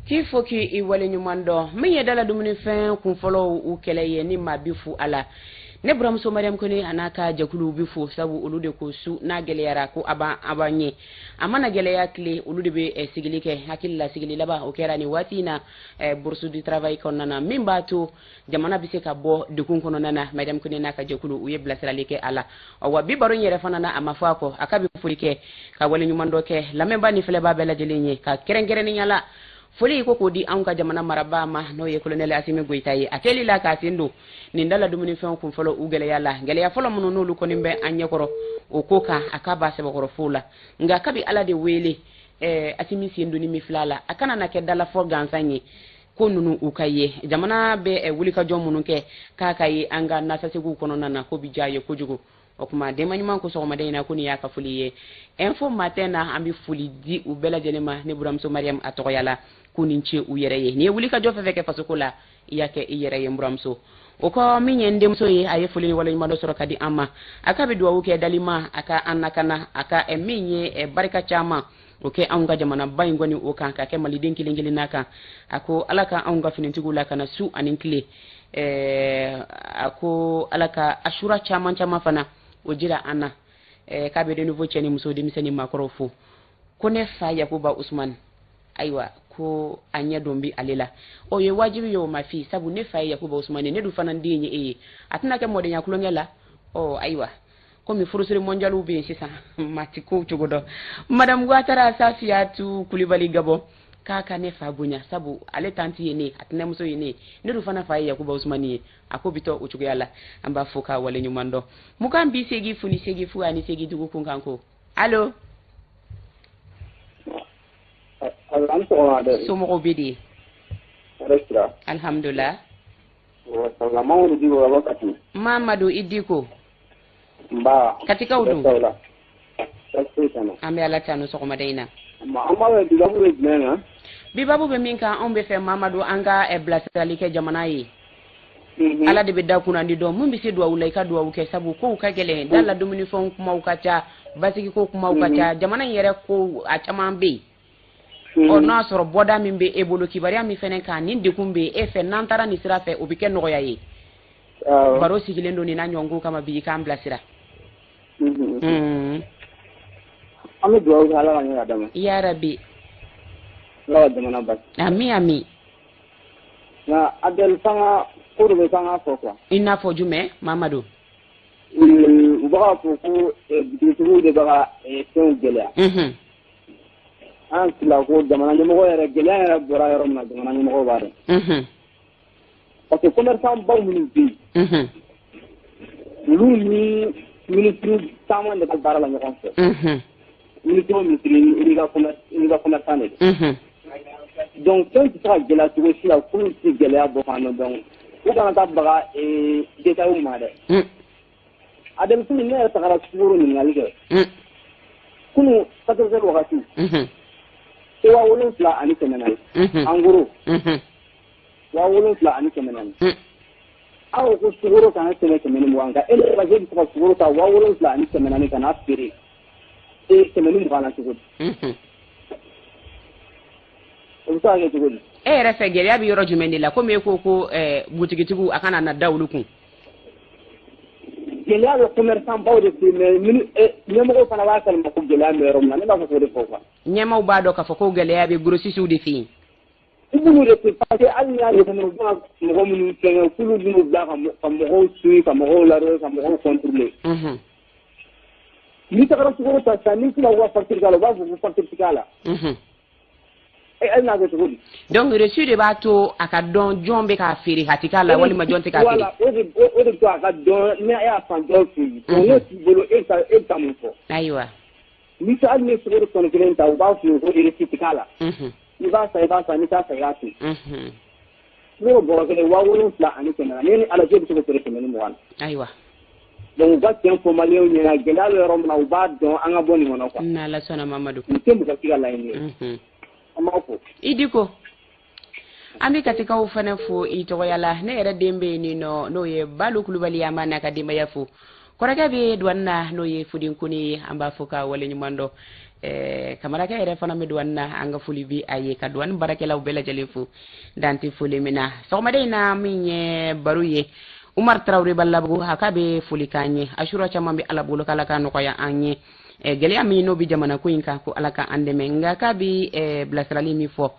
K'i fo k'i waleɲuman dɔn. Min ye dala dumunifɛn kunfɔlɔw u kɛlɛ ye, ni maa bi fu a la, ne buramuso Mariam Kone a n'a ka jɛkuluw bi fo, sabu olu de ko su n'a gɛlɛyara ko a b'an a b'an ɲɛ, a mana gɛlɛya tile, olu de bɛ sigili kɛ. Hakili la, sigili laban o kɛra nin waati in na bourse du travail kɔnɔna na, min b'a to jamana bɛ se ka bɔ degun kɔnɔna na. Mariam Kone n'a ka jɛkulu, u ye bilasirali kɛ a la. Wa bi baro in yɛrɛ fana na, a ma fɔ a kɔ, a ka bɛ foli kɛ ka waleɲuman dɔ kɛ lamɛnbaa ni filɛbaa bɛɛ lajɛlen ye, ka kɛrɛnkɛrɛnnenya la foli ko k'o di anw ka jamana marabaa ma, n'o ye colonel Asimi Goyita ye, a teli la k'a sen don nin da la dumunifɛnw kun fɔlɔ u gɛlɛya la, gɛlɛya fɔlɔ minnu n'olu kɔni bɛ an ɲɛkɔrɔ o ko kan, a k'a b'a sɛbɛkɔrɔ fo la. Nka kabi Ala de wele, Asimi sen donni min filɛ a la, a kana na kɛ dalafɔ gansan ye, ko ninnu u ka ye jamana bɛ wulikajɔ minnu kɛ k'a ka ye an ka nasasegiw kɔnɔna na, ko bi diya ye kojugu. O tuma, denba ɲuman ko sɔgɔmada in na ko nin y'a ka foli ye Info Matin na. An bɛ foli di u bɛɛ lajɛlen ma, ne buramuso Mariam a tɔgɔya la, k'u ni ce u yɛrɛ ye. Nin ye wulikajɔ fɛn fɛn kɛ fasoko la, i y'a kɛ i yɛrɛ ye, n buramuso. O kɔ, min ye n denmuso ye, a ye foli ni waleɲuman dɔ sɔrɔ ka di an ma. A k'a bɛ dugawu kɛ dalima, a ka an lakana, a ka min ye barika caman o kɛ anw ka jamanaba in kɔni o kan, ka kɛ maliden kelen kelenna kan. A ko Ala ka anw ka finitigiw lakana su ani tile. A ko Ala ka asura caman caman fana o jira an na. K'a bɛ renouveau cɛ ni muso, denmisɛnnin, maakɔrɔw fo. Ko ne fa Yakuba Usman, ayiwa, ko a ɲɛ don bi ale la, o ye wajibi ye o ma fi, sabu ne fa ye Yakuba Usman ye, ne dun fana den ye e ye, a tɛna kɛ mɔdenya kulonkɛ la. Ɔ ayiwa, komi furusiri mondialiw bɛ yen sisan, maa ti kow cogo dɔn. Madame Ouattara Safiyatu Kulibali Gabɔ, k'a ka ne fa bonya, sabu ale tanti ye ne, a tɛnɛmuso ye ne, ne dun fana fa ye Yakuba Usmani ye, a ko bi tɔ o cogoya la. An b'a fo k'a waleɲuman dɔn. 28 0 8 0 8 dugu kun kan ko allo. Somɔgɔw bɛ di? Alhamdulilah. Mamadu, i Diko. Nba. Katikaw dun? An bɛ Ala tanu sɔgɔmada in na. An b'a bi babu bɛ jumɛn kan? Bi babu bɛ min kan, anw bɛ fɛ, Mamadu, an ka bilasirali kɛ jamana ye. Ala de bɛ da kunnandi dɔn. Mun bɛ se duwawu la, i ka duwawu kɛ, sabu kow ka gɛlɛn, da la dumunifɛnw kumaw ka ca, basigiko kumaw ka ca, jamana in yɛrɛ ko a caman bɛ yen. Ɔ, n'o y'a sɔrɔ bɔda min bɛ e bolo, kibaruya min fɛnɛ kan nin degun bɛ e fɛ, n'an taara nin sira fɛ, o bɛ kɛ nɔgɔya ye. Baro sigilen don nin n'a ɲɔgɔn ko kama bi, i k'an bilasira. An bɛ dugawu kɛ, Ala ka ɲɛ ka d'a ma. Ya rabi. Ala ka jamana basigi. Ami, ami. Nka Adel, f'an ko dɔ bɛ f'an k'a fɔ quoi. I n'a fɔ jumɛn, Mamadu? U b'a fɔ ko butigitigiw de bɛ ka fɛnw gɛlɛya. An sila ko jamana ɲɛmɔgɔ yɛrɛ gɛlɛya yɛrɛ bɔra yɔrɔ min na jamana ɲɛmɔgɔ b'a dɔn. Parce que commerçant baw minnu bɛ yen. Olu ni ministre caman de bɛ baara la ɲɔgɔn fɛ. Ministre o ministre i n'i ka commerçant de don. Donc fɛn tɛ se ka gɛlɛya cogo si la k'olu tɛ gɛlɛya bɔ fan dɔn donc u kana taa baga détail ma dɛ. A denmisɛnnin ne yɛrɛ tagara sukaro ɲininkali kɛ. Kunun 14 heures wagati. 7400. En gros. 7400. Aw ko sukaro kana tɛmɛ 120 kan e bɛ se ka sukaro ta 7400 ka n'a feere 120 na cogo di. O bɛ se ka kɛ cogo di. E yɛrɛ fɛ gɛlɛya bɛ yɔrɔ jumɛn de la komi e ko ko butigitigiw a kana na da olu kun. Gɛlɛya bɛ commerçant baw de fɛ mais ɲɛmɔgɔw fana b'a kalama ko gɛlɛya bɛ yɔrɔ min na ne b'a fɔ k'o de fɔ quoi. Ɲɛmaaw b'a dɔn k'a fɔ ko gɛlɛya bɛ grossistes de fɛ yen. U b'u de fɛ parce que hali n'i y'a jateminɛ u bɛna mɔgɔ minnu fɛngɛ k'olu bɛn'u bila ka mɔgɔw suit ka mɔgɔw ladɔn ka mɔgɔw contrôler. N'i tagara sukaro ta sisan n'i tɛna u ka facture k'a la u b'a fɔ ko facture tɛ k'a la. E n'a kɛ cogo di. Donc reçu de b'a to a ka dɔn jɔn bɛ k'a feere a tɛ k'a la walima jɔn tɛ k'a feere. Voilà o de bɛ to a ka dɔn ni e y'a san jɔn fɛ yen. Donc n'o t'i bolo e bɛ taa mun fɔ. Ayiwa. N'i tɛ hali ni ye sukaro tɔni kelen ta u b'a f'i ye ko reçu tɛ k'a la. I b'a san i b'a san n'i t'a san i b'a to yen. Sukaro bɔrɔ kelen 7400 ne ni Ala cɛ bɛ se k'o feere 120 na. Ayiwa. Donc u ka tiɲɛ fɔ maliyɛnw ɲɛna gɛlɛya bɛ yɔrɔ min na u b'a dɔn an ka bɔ nin kɔnɔ quoi. N'Ala sɔnna Mamadu. Nin tɛ mɔgɔ si ka laɲini ye. An b'aw fo. I Diko. An bɛ Katikaw fana fo i tɔgɔya la ne yɛrɛ den bɛ yen nɔ n'o ye Balu Kulubali an b'a n'a ka denbaya fo kɔrɔkɛ bɛ douane na n'o ye Fodin Kone ye an b'a fo ka waleɲuman dɔn Kamarakɛ yɛrɛ fana bɛ douane na an ka foli bɛ a ye ka douane baarakɛlaw bɛɛ lajɛlen fo dan tɛ foli min na sɔgɔmada in na min ye baro ye Umar Tarawele Balabugu a k'a bɛ foli k'an ye asura caman bɛ Ala bolo k'Ala ka nɔgɔya an ye gɛlɛya min n'o bɛ jamana ko in kan ko Ala ka an dɛmɛ nka k'a bɛ bilasirali min fɔ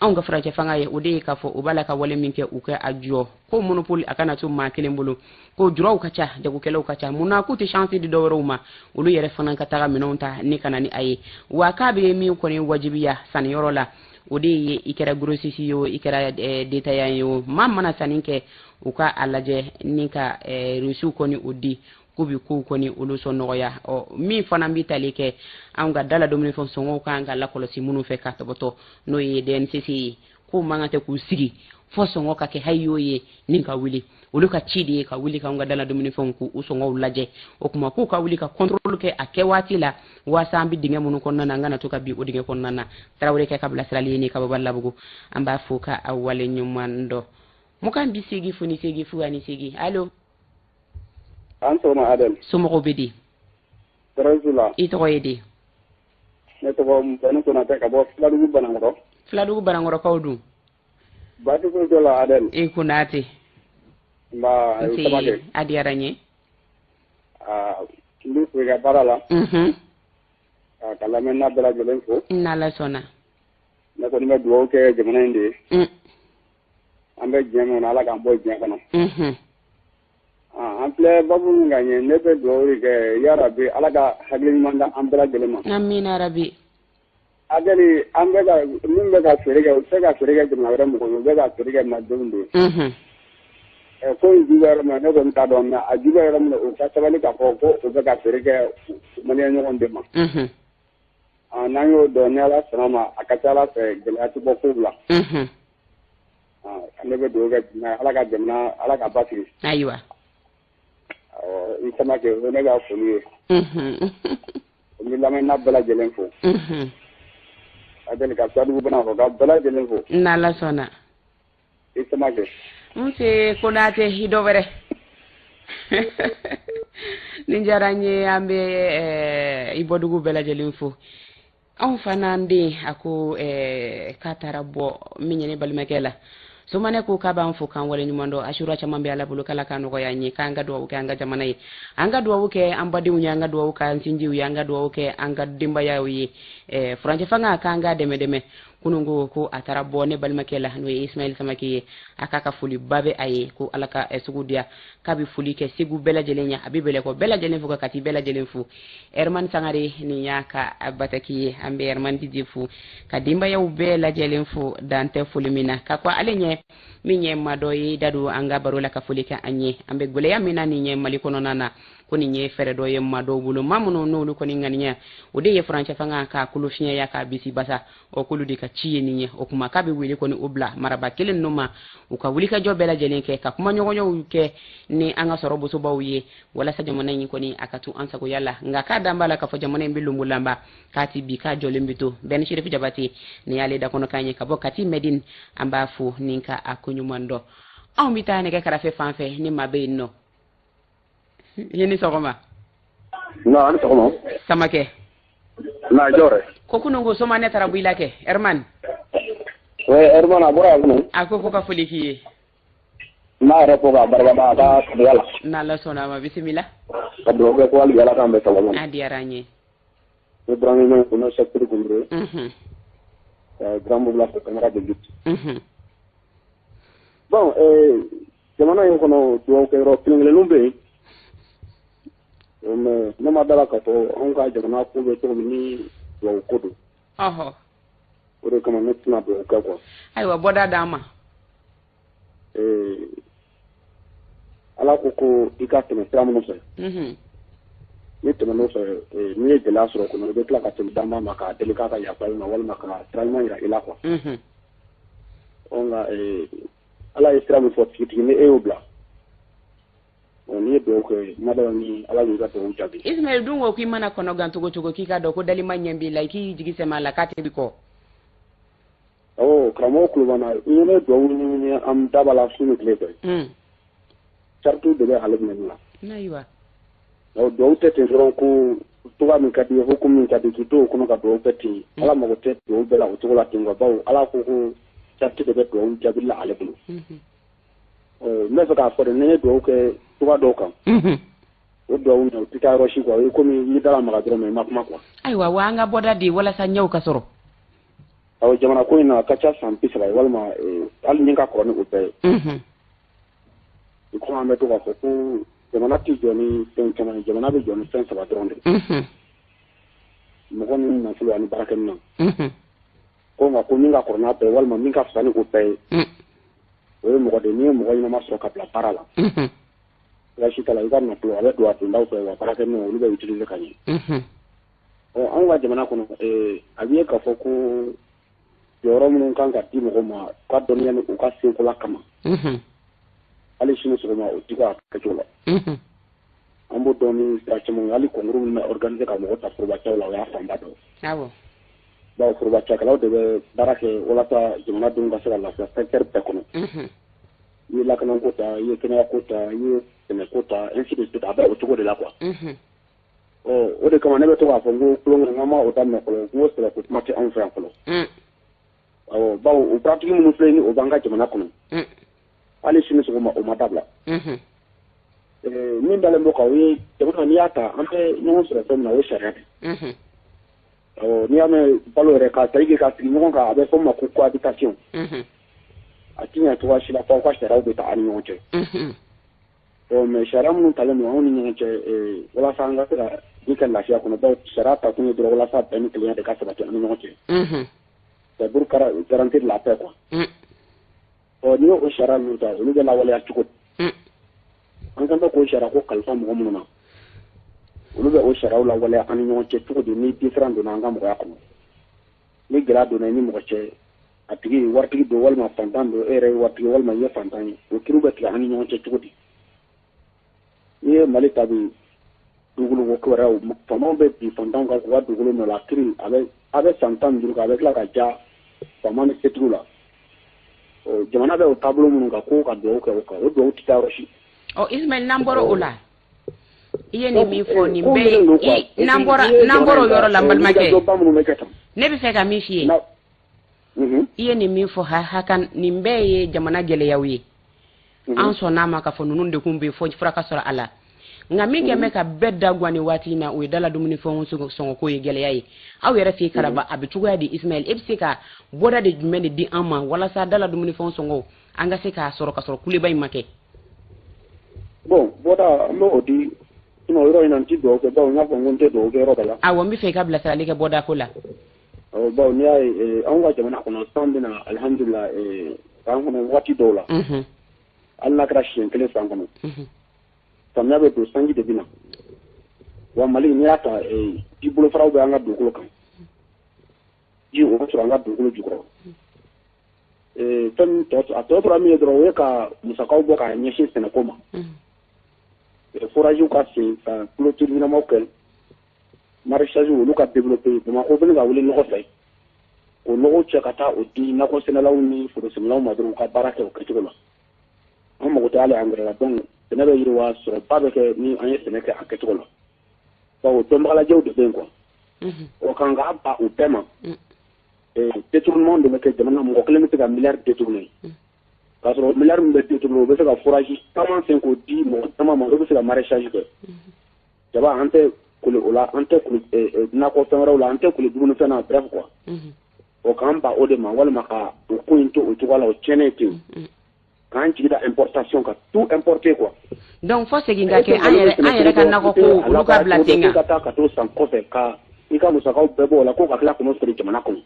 anw ka furancɛ fanga ye o de ye k'a fɔ u b'a la ka wale min kɛ u kɛ a jɔ ko monopole a kana to maa kelen bolo ko juraw ka ca jagokɛlaw ka ca munna k'u tɛ chance di dɔwɛrɛw ma olu yɛrɛ fana ka taga minɛnw ta ni ka na ni a ye wa k'a bɛ min kɔni wajibiya sanniyɔrɔ la o de ye i kɛra grossiste ye o i kɛra détaillant ye o maa mana sanni kɛ u ka a lajɛ ni ka reçu kɔni o di k'u bɛ kow kɔni olu sɔn nɔgɔya ɔ min fana bɛ tali kɛ anw ka dala dumunifɛn sɔngɔw kan ka lakɔlɔsi minnu fɛ ka tɔbɔtɔ n'o ye DNCC ye k'o man kan tɛ k'u sigi fo sɔngɔ ka kɛ hayi y'o ye ni ka wuli olu ka ci de ye ka wuli k'anw ka dala dumunifɛnw k'u sɔngɔw lajɛ o tuma k'u ka wuli ka contrôle kɛ a kɛ waati la waasa an bɛ dingɛ minnu kɔnɔna na an kana to ka bin o dingɛ kɔnɔna na Tarawele kɛ ka bilasirali ye ni ka bɔ Balabugu an b'a fo ka a waleɲuman dɔn 28 0 8 0 8 allo. An sɔgɔma Adel. Somɔgɔw bɛ di? Tɔɔrɔ t'u la. I tɔgɔ ye di? Ne tɔgɔ Mutani Konatɛ ka bɔ Filadugu Banankɔrɔ. Filadugu Banankɔrɔkaw dun? Baasi foyi t'o la Adel. I Konatɛ. Nba i Samakɛ. A diyara n ye. N b'i fo i ka baara la. Ka lamɛnna bɛɛ lajɛlen fo. N'Ala sɔnna. Ne kɔni bɛ dugawu kɛ jamana in de ye. An bɛ diɲɛ min kɔnɔ Ala k'an bɔ diɲɛ kɔnɔ. An filɛ babu min kan ye ne bɛ dugawu de kɛ yarabi Ala ka hakili ɲuman di an bɛɛ lajɛlen ma. Amina rabi. Adeli an bɛ ka min bɛ ka feere kɛ u tɛ se ka feere kɛ jamana wɛrɛ mɔgɔw ye u bɛ ka feere kɛ malidenw de ye. Ko in ju bɛ yɔrɔ min na ne kɔni t'a dɔn mais a ju bɛ yɔrɔ min na u ka sabali k'a fɔ ko u bɛ ka feere kɛ maliyɛn ɲɔgɔn de ma. N'an y'o dɔn ni Ala sɔnna ma a ka ca Ala fɛ gɛlɛya tɛ bɔ kow la. Ne bɛ dugawu kɛ Ala ka jamana Ala ka basigi. Ayiwa. I Samakɛ o ye ne ka foli ye. N bɛ lamɛnna bɛɛ lajɛlen fo. Adeli ka Filadugu Banankɔrɔ ka bɛɛ lajɛlen fo. N'Ala sɔnna. I Samakɛ. Nse Konatɛ i dɔ wɛrɛ. Nin diyara n ye an bɛ i bɔdugu bɛɛ lajɛlen fo. Anw fana den a ko k'a taara bɔ min ye ne balimakɛ la. Somanɛ ko k'a b'an fo k'an waleɲuman dɔn asura caman bɛ Ala bolo k'Ala ka nɔgɔya an ye k'an ka dugawu kɛ an ka jamana ye an ka dugawu kɛ an badenw ye an ka dugawu kɛ an sinjiw ye an ka dugawu kɛ an ka denbayaw ye furancɛ fanga k'an ka dɛmɛ dɛmɛ Kunun ko a taara bɔ ne balimakɛ la, n'o ye Ismail Samake ye. A k'a ka foliba bɛ a ye, ko Ala ka sugu diya. K'a bɛ foli kɛ Segu bɛɛ lajɛlen ye, a bɛ Bɛlɛkɔ bɛɛ lajɛlen fo, ka Kati bɛɛ lajɛlen fo. Herman Sangare, nin y'a ka bataki ye. An bɛ Herman Didi fo, ka denbayaw bɛɛ lajɛlen fo, dan tɛ foli min na. Ka kɔn ale ɲɛ, min ye maa dɔ ye da don an ka baro la ka foli kɛ an ye. An bɛ gwɛlɛya min na nin ye Mali kɔnɔna na, ko nin ye fɛɛrɛ dɔ ye maa dɔw bolo, maa minnu n'olu kɔni ŋaniya o de ye furancɛ fanga k'a kolo fiɲɛya, k'a bisi basa. O k'olu de ka ci ye nin ye. O kuma k'a bɛ wele kɔni o bila maraba kelen ninnu ma, u ka wulikajɔ bɛɛ lajɛlen kɛ, ka kumaɲɔgɔnyaw kɛ ni an ka sɔrɔ bosobaw ye, walasa jamana in kɔni a ka to an sagoya la. Nka k'a dan b'a la k'a fɔ jamana in bɛ lonbolanba, k'a ti bi, k'a jɔlen bɛ to. Bɛn Sherifu Jabate, nin y'ale dakɔnɔkan ye ka bɔ Kati Mɛdine. An b'a fo ni ka a koɲuman dɔn. Anw bɛ taa nɛgɛ karafe fan fɛ ni maa bɛ yen nɔ. I ni sɔgɔma. Na, ani sɔgɔma. Samakɛ. Na, jɔrɛ. Ko kunun ko soma ne taara bɔ i la kɛ, Herman. Oui, Herman, a bɔra yan kunun. A ko ka foli k'i ye. N b'a yɛrɛ fo k'a barikada a ka kanuya la. N'Ala sɔnna a ma, bisimila. Ka dugawu kɛ ko hali bi Ala k'an bɛn sababa ma. A diyara an ye. Ne burankɛ ɲuman ko n'o Cheick Goundré. Grand Boubou la camarade de lutte. Bon, jamana in kɔnɔ, dugawu kɛyɔrɔ kelen kelenninw bɛ yen, mais ne ma dala k'a fɔ anw ka jamana ko bɛ cogo min ni dugawu ko don. O de kama ne tɛna dugawu kɛ quoi. Ayiwa, bɔda d'an ma. Ala ko i ka tɛmɛ sira minnu fɛ, ni tɛmɛn'o fɛ, n'i ye gɛlɛya sɔrɔ kɔnɔ, i bɛ tila ka tɛmɛ danba ma k'a deli k'a ka yafa i ma walima ka sira ɲuman jira i la quoi. Ɔ, nka Ala ye sira min fɔ tigitigi, ni e y'o bila, n'i ye dugawu kɛ, ma dala ni Ala y'i ka dugawu jaabi. Ismaël dun ko k'i mana kɔnɔ gan cogo cogo, k'i ka dɔn ko dalima ɲɛ b'i la, i k'i jigi sɛmɛ a la, k'a tɛ bi kɔ. Awɔ, karamɔgɔ Kulubana, n ye ne dugawu ɲini an daba la su ni tile fɛ. Saratu de bɛ ale minɛ la. Ayiwa. Ɔ, dugawu tɛ ten dɔrɔn ko cogoya min ka di ye, hukumu min ka di, k'i to o kɔnɔ ka dugawu kɛ ten. Ala mago tɛ dugawu bɛɛ la o cogo la ten quoi, bawo Ala ko sarati de bɛ dugawu jaabi la ale bolo. Ɔ, n bɛ fɛ k'a fɔ de, ni ye dugawu kɛ cogoya dɔw kan, o dugawu o tɛ taa yɔrɔ si quoi. O ye komi i da lamaga dɔrɔn, mais i ma kuma quoi. Ayiwa, wa an ka bɔda di walasa ɲɛw ka sɔrɔ. Awɔ, jamana ko in na, a ka ca san 30 ye, walima hali ni ka kɔrɔ ni o bɛɛ ye. I komi an bɛ to k'a fɔ ko jamana tɛ jɔ ni fɛn caman ye, jamana bɛ jɔ ni fɛn saba dɔrɔn de: mɔgɔ ni nafolo ani baarakɛminɛn. Ko nka ko min ka kɔrɔ n'a bɛɛ ye, walima min ka fisa ni o bɛɛ ye, o ye mɔgɔ de. N'i ye mɔgɔ ɲɛnama sɔrɔ ka bila baara la, baasi t'a la, i ka nafolo a bɛ don a dondaw fɛ, wa baarakɛminɛn olu bɛ utiliser ka ɲɛ. Ɔ, anw ka jamana kɔnɔ, a bɛ ye k'a fɔ ko jɔyɔrɔ minnu kan ka di mɔgɔ ma u ka dɔnniya ni u ka senkola kama, hali sini sɔgɔma o ti ka kɛcogo la. An b'o dɔn ni sira caman ye. Hali concours minnu bɛ organiser ka mɔgɔ ta forobacɛw la, o y'a fanba dɔ ye. Bawo forobacakɛlaw de bɛ baara kɛ walasa jamanadenw ka se ka lafiya secteur bɛɛ kɔnɔ. I ye lakanako ta, i ye kɛnɛyako ta, i ye sɛnɛko ta, ainsi de suite, a bɛ o cogo de la quoi. Ɔ, o de kama ne bɛ to k'a fɔ n ko tulonkɛ, n ma o daminɛ fɔlɔ, n ko sɛbɛko kuma tɛ anw fɛ yan fɔlɔ. Awɔ, bawo o pratique minnu filɛ ni o b'an ka jamana kɔnɔ, hali sini sɔgɔma o ma dabila. Min dalen b'o kan, o ye jamana n'i y'a ta, an bɛ ɲɔgɔn sɔrɔ fɛn min na, o ye sariya de. Awɔ, n'i y'a mɛn balo yɛrɛ ka c'est à dire ka sigi ɲɔgɔn kan, a bɛ fɔ min ma ko cohabitation. A ti ɲɛ cogoya si la f'aw ka sariyaw bɛ ta aw ni ɲɔgɔn cɛ. Ɔ, mais sariya minnu talen don anw ni ɲɔgɔn cɛ walasa an ka se ka ji kɛ lafiya kɔnɔ, bawo sariya ta kun ye dɔrɔn walasa bɛn ni kelenya de ka sabati an ni ɲɔgɔn cɛ. C'est pour garantir la paix quoi. Ɔ, n'i y'o sariya ninnu ta, olu bɛ lawaleya cogo di? An kan bɛ k'o sariya ko kalifa mɔgɔ minnu na, olu bɛ o sariyaw lawaleya an ni ɲɔgɔn cɛ cogo di? Ni différend donna an ka mɔgɔya kɔnɔ, ni gɛlɛya donna i ni mɔgɔ cɛ, a tigi waritigi don walima fantan don, e yɛrɛ ye waritigi walima i ye fantan ye, o kiiriw bɛ tigɛ an ni ɲɔgɔn cɛ cogo di? N'i ye Mali ta bi, dugukolo ko kibaruyaw, faamaw bɛ bin fantanw kan k'u ka dugukolo nɔ la, kiiri a bɛ san 15 kɛ, a bɛ tila ka ja faama ni setigiw la. Jamana bɛ o taabolo minnu kan, ko ka dugawu kɛ o kan, o dugawu tɛ taa yɔrɔ si. Ɔ, Ismaël, n'an bɔra o la, i ye nin min fɔ, nin bɛɛ ye, n'an bɔra o yɔrɔ la, n balimakɛ, ne bɛ fɛ ka min f'i ye, i ye nin min fɔ hakan, nin bɛɛ ye jamana gɛlɛyaw ye. An sɔnn'a ma k'a fɔ ninnu de kun bɛ fɔ fura ka sɔrɔ a la. Nka min kɛ bɛ ka bɛɛ da gan ni waati in na, o ye dala dumunifɛnw sɔngɔko ye, gɛlɛya ye. Aw yɛrɛ fɛ Karaba, a bɛ cogoya di? Ismaël, e bɛ se ka bɔda de jumɛn de di an ma walasa dala dumunifɛnw sɔngɔ an ka se k'a sɔrɔ ka sɔrɔ kuleba in ma kɛ? Bon, bɔda an bɛ o di, sinon yɔrɔ in na n ti dugawu kɛ, bawo n y'a fɔ n ko n tɛ dugawu kɛ yɔrɔ bɛɛ la. Awɔ, n bɛ fɛ i ka bilasirali kɛ bɔda ko la. Awɔ, bawo n'i y'a ye, anw ka jamana kɔnɔ, san bɛ na, alihamudulila, san kɔnɔ waati dɔw la, hali n'a kɛra siɲɛ kelen san kɔnɔ, samiya bɛ don, sanji de bɛ na. Wa Mali, n'i y'a ta, ji bolofaraw bɛ an ka dugukolo kan, ji o bɛ sɔrɔ an ka dugukolo jukɔrɔ. Fɛn min tɔ a tɔ tora min ye dɔrɔn, o ye ka musakaw bɔ k'a ɲɛsin sɛnɛko ma, foragew ka sen ka clôture ɲɛnamaw kɛ, maraîchage olu ka développer. Bamakɔ bɛ ka wuli nɔgɔ fɛ, o nɔgɔw cɛ ka taa o di nakɔ sɛnɛlaw ni foro sɛnɛlaw ma dɔrɔn, u ka baara kɛ o kɛcogo la. An mago tɛ hali engrais la. Donc sɛnɛ bɛ yiriwa, sɔrɔba bɛ kɛ ni an ye sɛnɛ kɛ a kɛcogo la, bawo dɔnbagalajɛw de bɛ yen quoi. O kan k'a ba o bɛɛ ma, détournement de bɛ kɛ jamana. Mɔgɔ kelen bɛ se ka milliard détourner, k'a sɔrɔ milliard min bɛ détourner, o bɛ se ka forage caman sen k'o di mɔgɔ caman ma, olu bɛ se ka maraîchage kɛ. Jaba an tɛ kule o la, an tɛ kule nakɔ fɛn wɛrɛw la, an tɛ kule dumunifɛn na, bref quoi. O k'an ba o de ma, walima ka o ko in to o cogoya la, o tiɲɛnen ten, k'an jigi da importation kan, tout importer quoi. Donc fo segin ka kɛ an yɛrɛ, an yɛrɛ ka nakɔ ko olu ka bila sen kan. Ka taa ka t'o san kɔfɛ, ka i ka musakaw bɛɛ bɔ o la, ko ka tila k'o feere jamana kɔnɔ.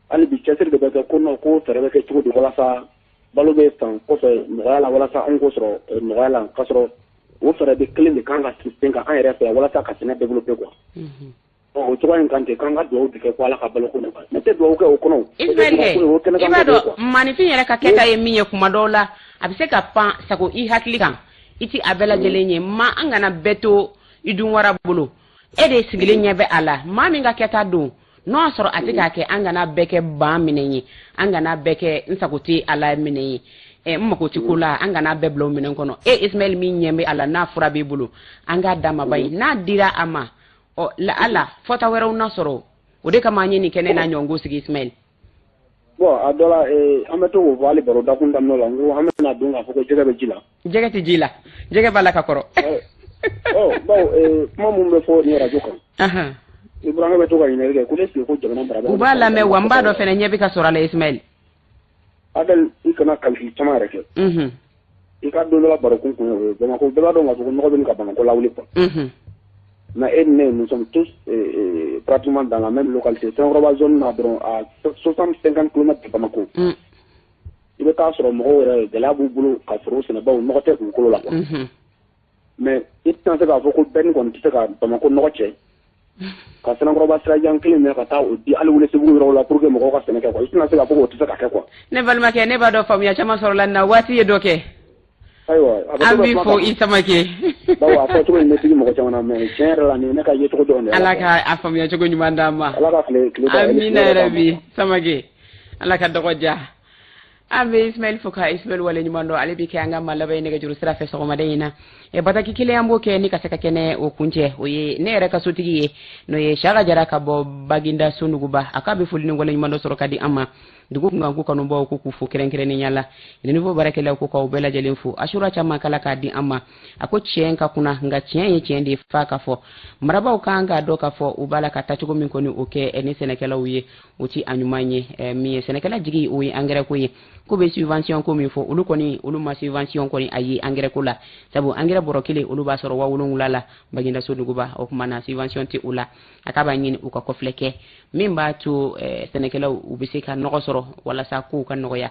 Hali bi cɛsiri de bɛ kɛ ko non, ko fɛɛrɛ bɛ kɛ cogo di walasa balo bɛ san kɔfɛ nɔgɔya la, walasa anw k'o sɔrɔ nɔgɔya la, k'a sɔrɔ o fɛɛrɛ bɛ kelen de kan ka sigi sen kan an yɛrɛ fɛ walasa ka sɛnɛ développer quoi. O cogoya in kan ten, k'an ka dugawu de kɛ ko Ala ka baloko nɔgɔya. Ne tɛ dugawu kɛ o kɔnɔ. Ismaël, kɛ i b'a dɔn, maninfin yɛrɛ ka kɛta ye min ye, kuma dɔw la a bɛ se ka pan sago i hakili kan, i ti a bɛɛ lajɛlen ye. Ma an kana bɛɛ to i dun wara bolo, e de sigilen ɲɛ bɛ a la. Maa min ka kɛta don, n'o y'a sɔrɔ a tɛ k'a kɛ, an kana bɛɛ kɛ ban minɛ ye, an kana bɛɛ kɛ n sago tɛ a la minɛ ye, n mago tɛ ko la, an kana bɛɛ bila o minɛn kɔnɔ. E Ismaël min ɲɛ bɛ a la, n'a fura b'i bolo, an k'a d'a ma ba ye. N'a dira a ma, ɔ la ala fɔta wɛrɛw na sɔrɔ. O de kama an ye nin kɛnɛ n'a ɲɔgɔnko sigi, Ismaël. Bon, a dɔ la, an bɛ to k'o fɔ hali baro dakun daminɛ la, n ko an bɛna don k'a fɔ ko jɛgɛ bɛ ji la. Jɛgɛ tɛ ji la, jɛgɛ b'a la ka kɔrɔ. Ɔ, bawo kuma min bɛ fɔ nin radio kan, i burankɛ bɛ to ka ɲininkali kɛ ko ne sigi ko jamana marabagaw. U b'a lamɛn wa, n b'a dɔn fɛnɛ ɲɛ bɛ ka sɔrɔ a la, Ismaël. Adel, i kana calcul caman yɛrɛ kɛ. I ka don dɔ la barokun kun ye o ye. Bamakɔ, bɛɛ b'a dɔn k'a fɔ ko nɔgɔ bɛ nin ka Bamakɔ lawuli quoi. Mais e ni ne, nous sommes tous pratiquement dans la même localité. Sanankɔrɔba zone na dɔrɔn, à 60 50 km de Bamako. I bɛ taa sɔrɔ mɔgɔw yɛrɛ, gɛlɛya b'u bolo ka foro sɛnɛ, bawo nɔgɔ tɛ dugukolo la quoi. Mais i tɛna se k'a fɔ ko bɛɛ ni kɔni tɛ se ka Bamakɔ nɔgɔ cɛ ka Sanankɔrɔba sirajan kelen minɛ ka taa o di hali Welesebugu yɔrɔw la pour que mɔgɔw ka sɛnɛ kɛ quoi. I tɛna se k'a fɔ k'o tɛ se ka kɛ quoi. Ne balimakɛ, ne b'a dɔn faamuya caman sɔrɔla nin na, waati ye dɔ kɛ. Ayiwa. An b'i fo i Samake. Bawo a fɔ cogo in bɛ digi mɔgɔ caman na, mais tiɲɛ yɛrɛ la, nin ye ne ka yecogo dɔrɔn de ye. Ala ka a faamuya cogo ɲuman d'an ma. Ala ka tile tile. Amina yɛrɛ bi, Samake. Ala ka dɔgɔ diya. An bɛ Ismaël fo ka Ismaël wale ɲuman dɔn. Ale bɛ kɛ an ka maa laban ye nɛgɛjuru sira fɛ sɔgɔmada in na. Bataki kelen an b'o kɛ ni ka se ka kɛnɛ o kuncɛ, o ye ne yɛrɛ ka sotigi ye, n'o ye Saka Jara ka bɔ Baginda Sonuguba. A k'a bɛ foli ni wale ɲuman dɔ sɔrɔ ka di an ma. Dugu kunkan ko kanubaw ko k'u fo kɛrɛnkɛrɛnnenya la. Renouveau baarakɛlaw ko k'aw bɛɛ lajɛlen fo. Asura caman kala k'a di an ma. A ko tiɲɛ ka kunna, nka tiɲɛ ye tiɲɛ de ye, f'a ka fɔ. Marabaaw kan k'a dɔn k'a fɔ u b'a la ka taacogo min kɔni o kɛ ni sɛnɛkɛlaw ye, o ti a ɲuman ye. Min ye sɛnɛkɛla jigi, o ye angɛrɛ ko ye. Ko bɛ subvention ko min fɔ, olu kɔni olu ma subvention kɔni a ye angɛrɛ ko la, sabu angɛrɛ bɔrɔ kelen olu b'a sɔrɔ 7000 la Baginda Sonuguba. O tuma na subvention tɛ o la. A k'a b'a ɲini u ka kɔfilɛ kɛ min b'a to sɛnɛkɛlaw u bɛ se ka nɔgɔ sɔrɔ walasa kow ka nɔgɔya.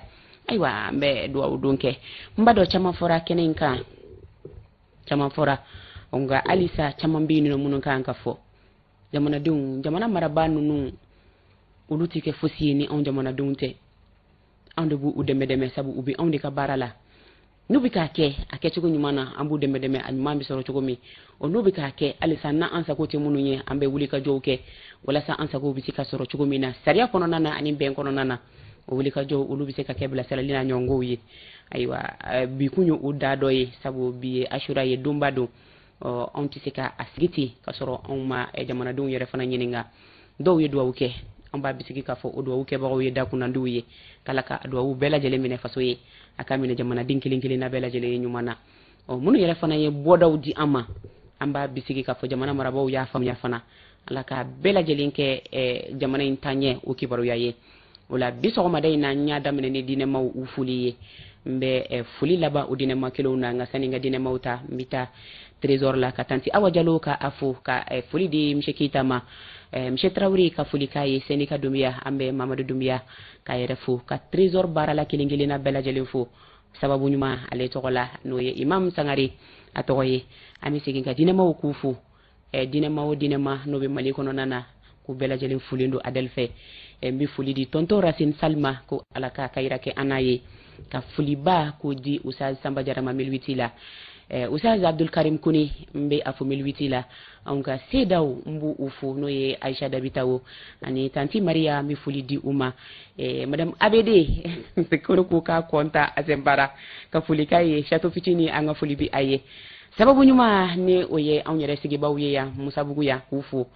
Ayiwa, an bɛ dugawu don kɛ. N b'a dɔn caman fɔra kɛnɛ in kan, caman fɔra, nka halisa caman bɛ yen nɔ minnu kan ka fɔ. Jamanadenw, jamana marabaa ninnu, olu tɛ kɛ fosi ye ni anw jamanadenw tɛ. Anw de b'u dɛmɛ dɛmɛ, sabu u bɛ anw de ka baara la. N'u bɛ k'a kɛ a kɛcogo ɲuman na, an b'u dɛmɛ dɛmɛ a ɲuman bɛ sɔrɔ cogo min. O n'u bɛ k'a kɛ halisa n'an sago tɛ minnu ye, an bɛ wuli ka jɔw kɛ walasa an sago bɛ se ka sɔrɔ cogo min na sariya kɔnɔna na ani bɛn kɔnɔna na. O wuli ka jɔw olu bɛ se ka kɛ bilasirali n'a ɲɔgɔnkow ye. Ayiwa, bi kun ye o da dɔ ye, sabu bi ye Asura ye, donba don. Ɔ, anw tɛ se ka a sigi ten ka sɔrɔ anw ma jamanadenw yɛrɛ fana ɲininka. Dɔw ye duwawu kɛ, an b'a bisigi k'a fɔ o duwawu kɛbagaw ye dakunnandiw ye, k'Ala ka duwawu bɛɛ lajɛlen minɛ faso ye, a ka minɛ jamanaden kelen kelenna bɛɛ lajɛlen ye ɲuman na. Ɔ, minnu yɛrɛ fana ye bɔdaw di an ma, an b'a bisigi k'a fɔ jamana marabaaw y'a faamuya fana. Ala ka bɛɛ lajɛlen kɛ jamana in taaɲɛ o kibaruya ye. O la bi sɔgɔmada in na, n y'a daminɛ ni diinɛmaw u foli ye. N bɛ foli laban o diinɛma kelenw na. Nka sani n ka diinɛmaw ta, n bɛ taa trésor la ka tanti Awa Jalo ka a fo, ka foli di Monsieur Keyita ma, Monsieur Tarawele ka foli k'a ye, Sɛnika Dunbiya, an bɛ Mamadu Dunbiya k'a yɛrɛ fo, ka trésor baarala kelen kelenna bɛɛ lajɛlen fo. Sababu ɲuman ale tɔgɔ la, n'o ye Imam Sangare a tɔgɔ ye. An bɛ segin ka diinɛmaw k'u fo, diinɛma o diinɛma n'o bɛ Mali kɔnɔna na, k'u bɛɛ lajɛlen folen don Adɛli fɛ. N bɛ foli di tonton Racine Salima, ko Ala k'a ka yira kɛ an n'a ye, ka foliba k'o di Usaz Samba Jara ma 1008 la, Usaz Abdul Karim Kone, n bɛ a fo 1008 la. Anw ka sedaw, n b'u u fo, n'o ye Aisha Dabitawo ani tanti Maria, n bɛ foli di u ma. Madame ABD ko ko k'a kɔnta Azɛnbara, ka foli k'a ye. Château fitini, an ka foli bi a ye. Sababu ɲuman ni o ye anw yɛrɛ sigibaw ye yan Musabugu yan, k'u fo.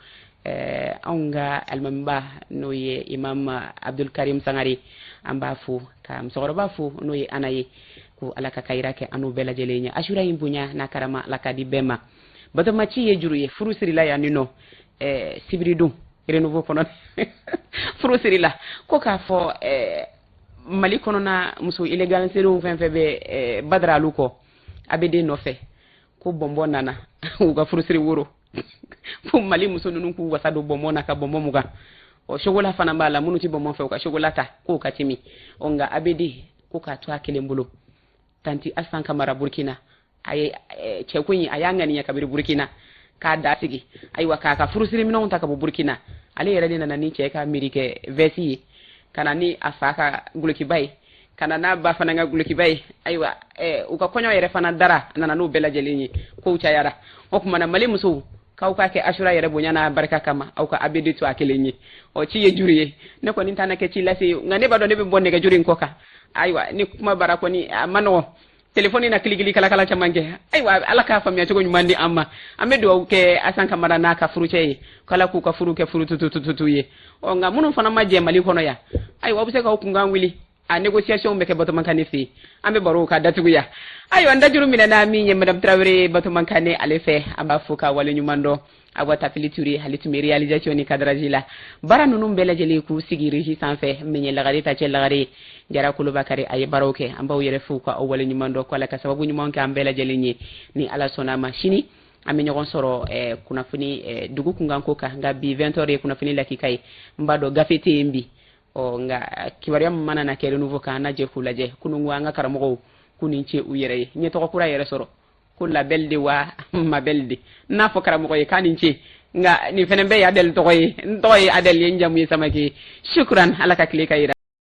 Anw ka alimamiba, n'o ye Imam Abdul Karim Sangare, an b'a fo, ka musokɔrɔba fo, n'o ye Ana ye, ko Ala ka kayira kɛ an n'u bɛɛ lajɛlen ye. Asura in bonya n'a karama, Ala ka di bɛɛ ma. Batoma ci ye juru ye, furu sirila yan ni nɔ sibiridon Renouveau kɔnɔ, furu sirila ko k'a fɔ Mali kɔnɔna muso illégal fɛn fɛn bɛ Badara alu kɔ ABD nɔfɛ, ko bɔnbɔn nana u ka furusiri woro, ko Mali muso ninnu k'u wasa don bɔnbɔn na ka bɔnbɔn 20. Ɔ, sogola fana b'a la, minnu tɛ bɔnbɔn fɛ, u ka sogola ta k'o ka timi. Ɔ, nka ABD ko k'a to a kelen bolo. Tanti Asan Kamara Burkina, a ye cɛko in, a y'a ŋaniya kabiri Burkina k'a da sigi. Ayiwa, k'a ka furusiri minɛnw ta ka bɔ Burkina, ale yɛrɛ de nana ni cɛ ka miiri kɛ veste ye, ka na ni a fa ka gulokiba ye, ka na n'a ba fana ka gulokiba ye. Ayiwa, u ka kɔɲɔ yɛrɛ fana dara, a nana n'o bɛɛ lajɛlen ye, kow cayara. O tuma na, Mali musow, k'aw k'a kɛ asura yɛrɛ bonya n'a barika kama, aw ka ABD to a kelen ye. Ɔ, ci ye juru ye, ne kɔni t'a na kɛ ci lase ye, nka ne b'a dɔn ne bɛ bɔ nɛgɛjuru in kɔ kan. Ayiwa, ni kuma bara kɔni a ma nɔgɔn, telefɔni na kilikili kalakala caman kɛ. Ayiwa, Ala k'a faamuya cogo ɲuman di an ma. An bɛ dugawu kɛ Asan Kamara n'a ka furucɛ ye, k'Ala k'u ka furu kɛ furu tutututu ye. Ɔ, nka minnu fana ma jɛ Mali kɔnɔ yan, ayiwa, aw bɛ se k'aw kunkan wuli, a négociation bɛ kɛ Batoma Kane fɛ yen. An bɛ baro ka datugu yan. Ayiwa, n dajuru minɛna min ye madame Tarawele Batoma Kane ale fɛ, an b'a fo ka wale ɲuman dɔn. Awa Tafili Ture, ale tun bɛ réalisation ni cadrage la. Baara ninnu bɛɛ lajɛlen k'u sigi régie sanfɛ, min ye lagare ta cɛ lagare Jara Kolobakari, a ye baaraw kɛ. An b'aw yɛrɛ fo ka aw wale ɲuman dɔn, ko Ala ka sababu ɲuman kɛ an bɛɛ lajɛlen ye. Ni Ala sɔnna a ma, sini an bɛ ɲɔgɔn sɔrɔ kunnafoni dugu kunkanko kan. Nka bi 20 heures ye kunnafoni lakika ye. N b'a dɔn gafe tɛ yen bi. Ɔ, nka kibaruya min mana na kɛ Renouveau kan, an na jɛ k'u lajɛ. Kununko an ka karamɔgɔw k'u ni ce u yɛrɛ ye, n ye tɔgɔ kura yɛrɛ sɔrɔ ko labɛl de wa mabɛl de n'a fɔ karamɔgɔ ye k'a ni ce. Nka nin fɛnɛ bɛɛ ye Adɛli tɔgɔ ye, n tɔgɔ ye Adɛli ye, n jamu ye Samake ye. Shukran, Ala ka tile ka yira.